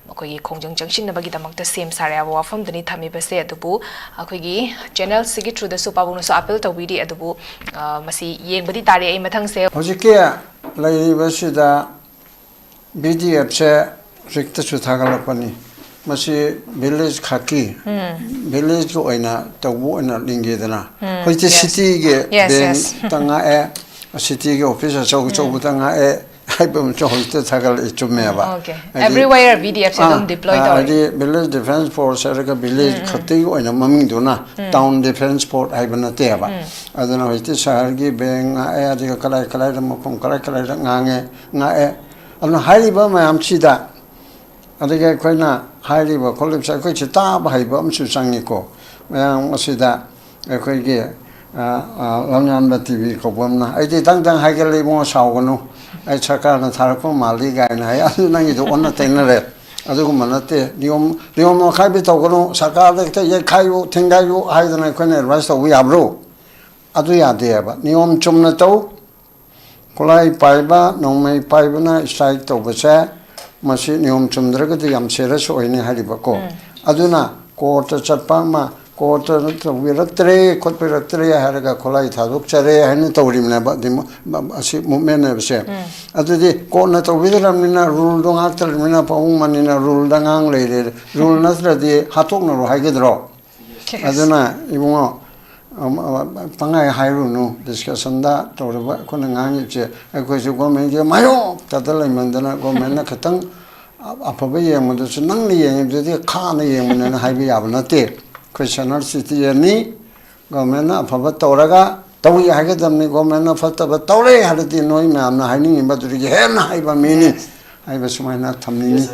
ꯃꯈꯣꯏꯒꯤ ꯈꯣꯡꯖꯪ ꯆꯪꯁꯤꯟꯅꯕꯒꯤꯗꯃꯛꯇ ꯁꯦꯝ ꯁꯥꯔꯦ ꯍꯥꯏꯕ ꯋꯥꯐꯝꯗꯨꯅꯤ ꯊꯝꯃꯤꯕꯁꯦ꯫ ꯑꯗꯨꯕꯨ ꯑꯩꯈꯣꯏꯒꯤ channel ꯁꯤꯒꯤ through ꯗꯁꯨ ꯄꯥꯕꯨꯡꯅꯁꯨ appeal ꯇꯧꯕꯤꯔꯤ, ꯑꯗꯨꯕꯨ, ꯑ, ꯃꯁꯤ ꯌꯦꯡꯕꯗꯤ ꯇꯥꯔꯦ ꯑꯩ ꯃꯊꯪꯁꯦ꯫ ꯍꯧꯖꯤꯛꯀꯤ ꯂꯩꯔꯤꯕꯁꯤꯗ B D F ꯁꯦ ꯍꯧꯖꯤꯛꯇꯁꯨ ꯊꯥꯒꯠꯂꯛꯄꯅꯤ꯫ ꯃꯁꯤ village ꯈꯛꯀꯤ, village ꯀꯤ ꯑꯣꯏꯅ ꯇꯧꯕ ꯑꯣꯏꯅ ꯂꯤꯡꯒꯦꯗꯅ꯫ ꯍꯧꯖꯤꯛꯇꯤ Yes. City ꯒꯤ Yes, bank yes. ꯇ ꯉꯥꯛꯑꯦ, city ꯒꯤ office ꯑꯆꯧ ꯑꯆꯧꯕꯗ ꯉꯥꯛꯑꯦ ꯍꯥꯏꯕ ꯑꯃꯁꯨ ꯍꯧꯖꯤꯛꯇ ꯊꯥꯒꯠꯂꯛꯏ, ꯆꯨꯝꯃꯦꯕ꯫ Okay. ꯍꯥꯏꯗꯤ, Everywhere B D F ꯁꯦ ꯑꯥ, ꯑꯗꯨꯝ deploy ꯑꯥ, ꯇꯧꯔꯤ꯫ ꯍꯥꯏꯗꯤ village defense force ꯍꯥꯏꯔꯒ village ꯈꯛꯇꯒꯤ ꯑꯣꯏꯅ ꯃꯃꯤꯡꯗꯨꯅ town defense force ꯍꯥꯏꯕ ꯅꯠꯇꯦꯕ꯫ ꯑꯗꯨꯅ ꯍꯧꯖꯤꯛꯇꯤ ꯁꯍꯔꯒꯤ bank ꯉꯥꯛꯑꯦ, ꯑꯗꯨꯒ ꯀꯗꯥꯏ ꯀꯗꯥꯏꯗ ꯃꯐꯝ ꯀꯗꯥꯏ ꯀꯗꯥꯏꯗ ꯉꯥꯡꯉꯦ, ꯉꯥꯛꯑꯦ꯫ ꯑꯗꯨꯅ ꯍꯥꯏꯔꯤꯕ ꯃꯌꯥꯝꯁꯤꯗ, ꯑꯗꯒꯤ ꯑꯩꯈꯣꯏꯅ ꯍꯥꯏꯔꯤꯕ ꯈꯣꯠꯂꯤꯕꯁꯦ ꯑꯩꯈꯣꯏꯁꯦ ꯇꯥꯕ ꯍꯩꯕ ꯑꯃꯁꯨ ꯆꯪꯉꯤꯀꯣ꯫ ꯃꯌꯥꯝ ꯑꯁꯤꯗ ꯑꯩꯈꯣꯏꯒꯤ, ꯑ, ꯑ, ꯂꯝꯌꯥꯟꯕ T V ꯀꯧꯕ ꯑꯃꯅ, "ꯑꯩꯗꯤ ꯗꯪ ꯗꯪ ꯍꯥꯏꯒꯜꯂꯤ ꯏꯕꯨꯡꯉꯣ, ꯁꯥꯎꯒꯅꯨ, ꯑꯩ ꯁꯔꯀꯥꯔꯅ ꯊꯥꯔꯛꯄ ꯃꯥꯜꯂꯤ" ꯀꯥꯏꯅ ꯍꯥꯏ꯫ ꯑꯗꯨ ꯅꯪꯒꯤꯗꯣ ꯑꯣꯟꯅ ꯇꯩꯅꯔꯦ꯫ ꯑꯗꯨꯒꯨꯝꯕ ꯅꯠꯇꯦ꯫ ꯅꯤꯌꯣꯝ, ꯅꯤꯌꯣꯝ ꯑꯀꯥꯏꯕꯤ ꯇꯧꯒꯅꯨ, ꯁꯔꯀꯥꯔꯗ ꯍꯦꯛꯇ ꯌꯩꯈꯥꯏꯌꯨ, ꯊꯤꯡꯒꯥꯏꯌꯨ ꯍꯥꯏꯗꯅ ꯑꯩꯈꯣꯏꯅ advice ꯇꯧꯕ ꯌꯥꯕ꯭ꯔꯣ? ꯑꯗꯨ ꯌꯥꯗꯦꯕ꯫ ꯅꯤꯌꯣꯝ ꯆꯨꯝꯅ ꯇꯧ꯫ ꯈꯨꯠꯂꯥꯏ ꯄꯥꯏꯕ, ꯅꯣꯡꯃꯩ ꯄꯥꯏꯕꯅ strike ꯇꯧꯕꯁꯦ, ꯃꯁꯤ ꯅꯤꯌꯣꯝ ꯆꯨꯝꯗ꯭ꯔꯒꯗꯤ ꯌꯥꯝ serious ꯑꯣꯏꯅꯤ ꯍꯥꯏꯔꯤꯕꯀꯣ꯫ ꯑꯗꯨꯅ court ꯇ ꯆꯠꯄ ꯑꯃ, court ꯇ ꯇꯧꯕꯤꯔꯛꯇ꯭ꯔꯦ, ꯈꯣꯠꯄꯤꯔꯛꯇ꯭ꯔꯦ ꯍꯥꯏꯔꯒ ꯈꯨꯠꯂꯥꯏ ꯊꯥꯗꯣꯛꯆꯔꯦ ꯍꯥꯏꯅ ꯇꯧꯔꯤꯕꯅꯦꯕ꯫ ꯑꯗꯤ ꯃ-, ꯃ-, ꯑꯁꯤ movement ꯍꯥꯏꯕꯁꯦ꯫ ꯑꯗꯨꯗꯤ court ꯅ ꯇꯧꯕꯤꯗ꯭ꯔꯕꯅꯤꯅ, rule ꯗꯣ ꯉꯥꯛꯇ꯭ꯔꯕꯅꯤꯅ, ꯄꯥꯕꯨꯡ ꯃꯅꯤꯅ rule ꯗ ꯉꯥꯡ ꯂꯩꯔꯦ꯫ Rule ꯅꯠꯇ꯭ꯔꯗꯤ ꯍꯥꯠꯇꯣꯛꯅꯔꯣ ꯍꯥꯏꯒꯗ꯭ꯔꯣ? Yes. ꯑꯗꯨꯅ ꯏꯕꯨꯡꯉꯣ, ꯑꯝ, ꯑ, ꯄꯪꯍꯥꯏ ꯍꯥꯏꯔꯨꯅꯨ꯫ Discussion ꯗ ꯇꯧꯔꯤꯕ ꯑꯩꯈꯣꯏꯅ ꯉꯥꯡꯉꯤꯕꯁꯦ, ꯑꯩꯈꯣꯏꯁꯨ government ꯀꯤ ꯃꯥꯌꯣꯛꯇꯗ ꯂꯩꯃꯟꯗꯅ government ꯅ ꯈꯤꯇꯪ ꯑꯐꯕ ꯌꯦꯡꯕꯗꯁꯨ ꯅꯪꯅ ꯌꯦꯡꯉꯤꯗꯨꯗꯤ ꯈꯥꯅ ꯌꯦꯡꯕꯅꯦꯅ ꯍꯥꯏꯕ ꯌꯥꯕ ꯅꯠꯇꯦ꯫ ꯑꯩꯈꯣꯏ ꯁꯦꯅꯤꯌꯔ ꯁꯤꯇꯤꯖꯟꯅꯤ꯫ ꯒꯣꯔꯃꯦꯟꯅ ꯑꯐꯕ ꯇꯧꯔꯒ ꯇꯧꯏ ꯍꯥꯏꯒꯗꯕꯅꯤ, ꯒꯣꯔꯃꯦꯟꯅ ꯐꯠꯇꯕ ꯇꯧꯔꯦ ꯍꯥꯏꯔꯗꯤ ꯅꯣꯏ ꯃꯌꯥꯝꯅ ꯍꯥꯏꯅꯤꯡꯉꯤꯕꯗꯨꯗꯒꯤ ꯍꯦꯟꯅ ꯍꯩꯕ ꯃꯤꯅꯤ ꯍꯥꯏꯕ ꯁꯨꯃꯥꯏꯅ ꯊꯝꯅꯤꯡꯉꯤ꯫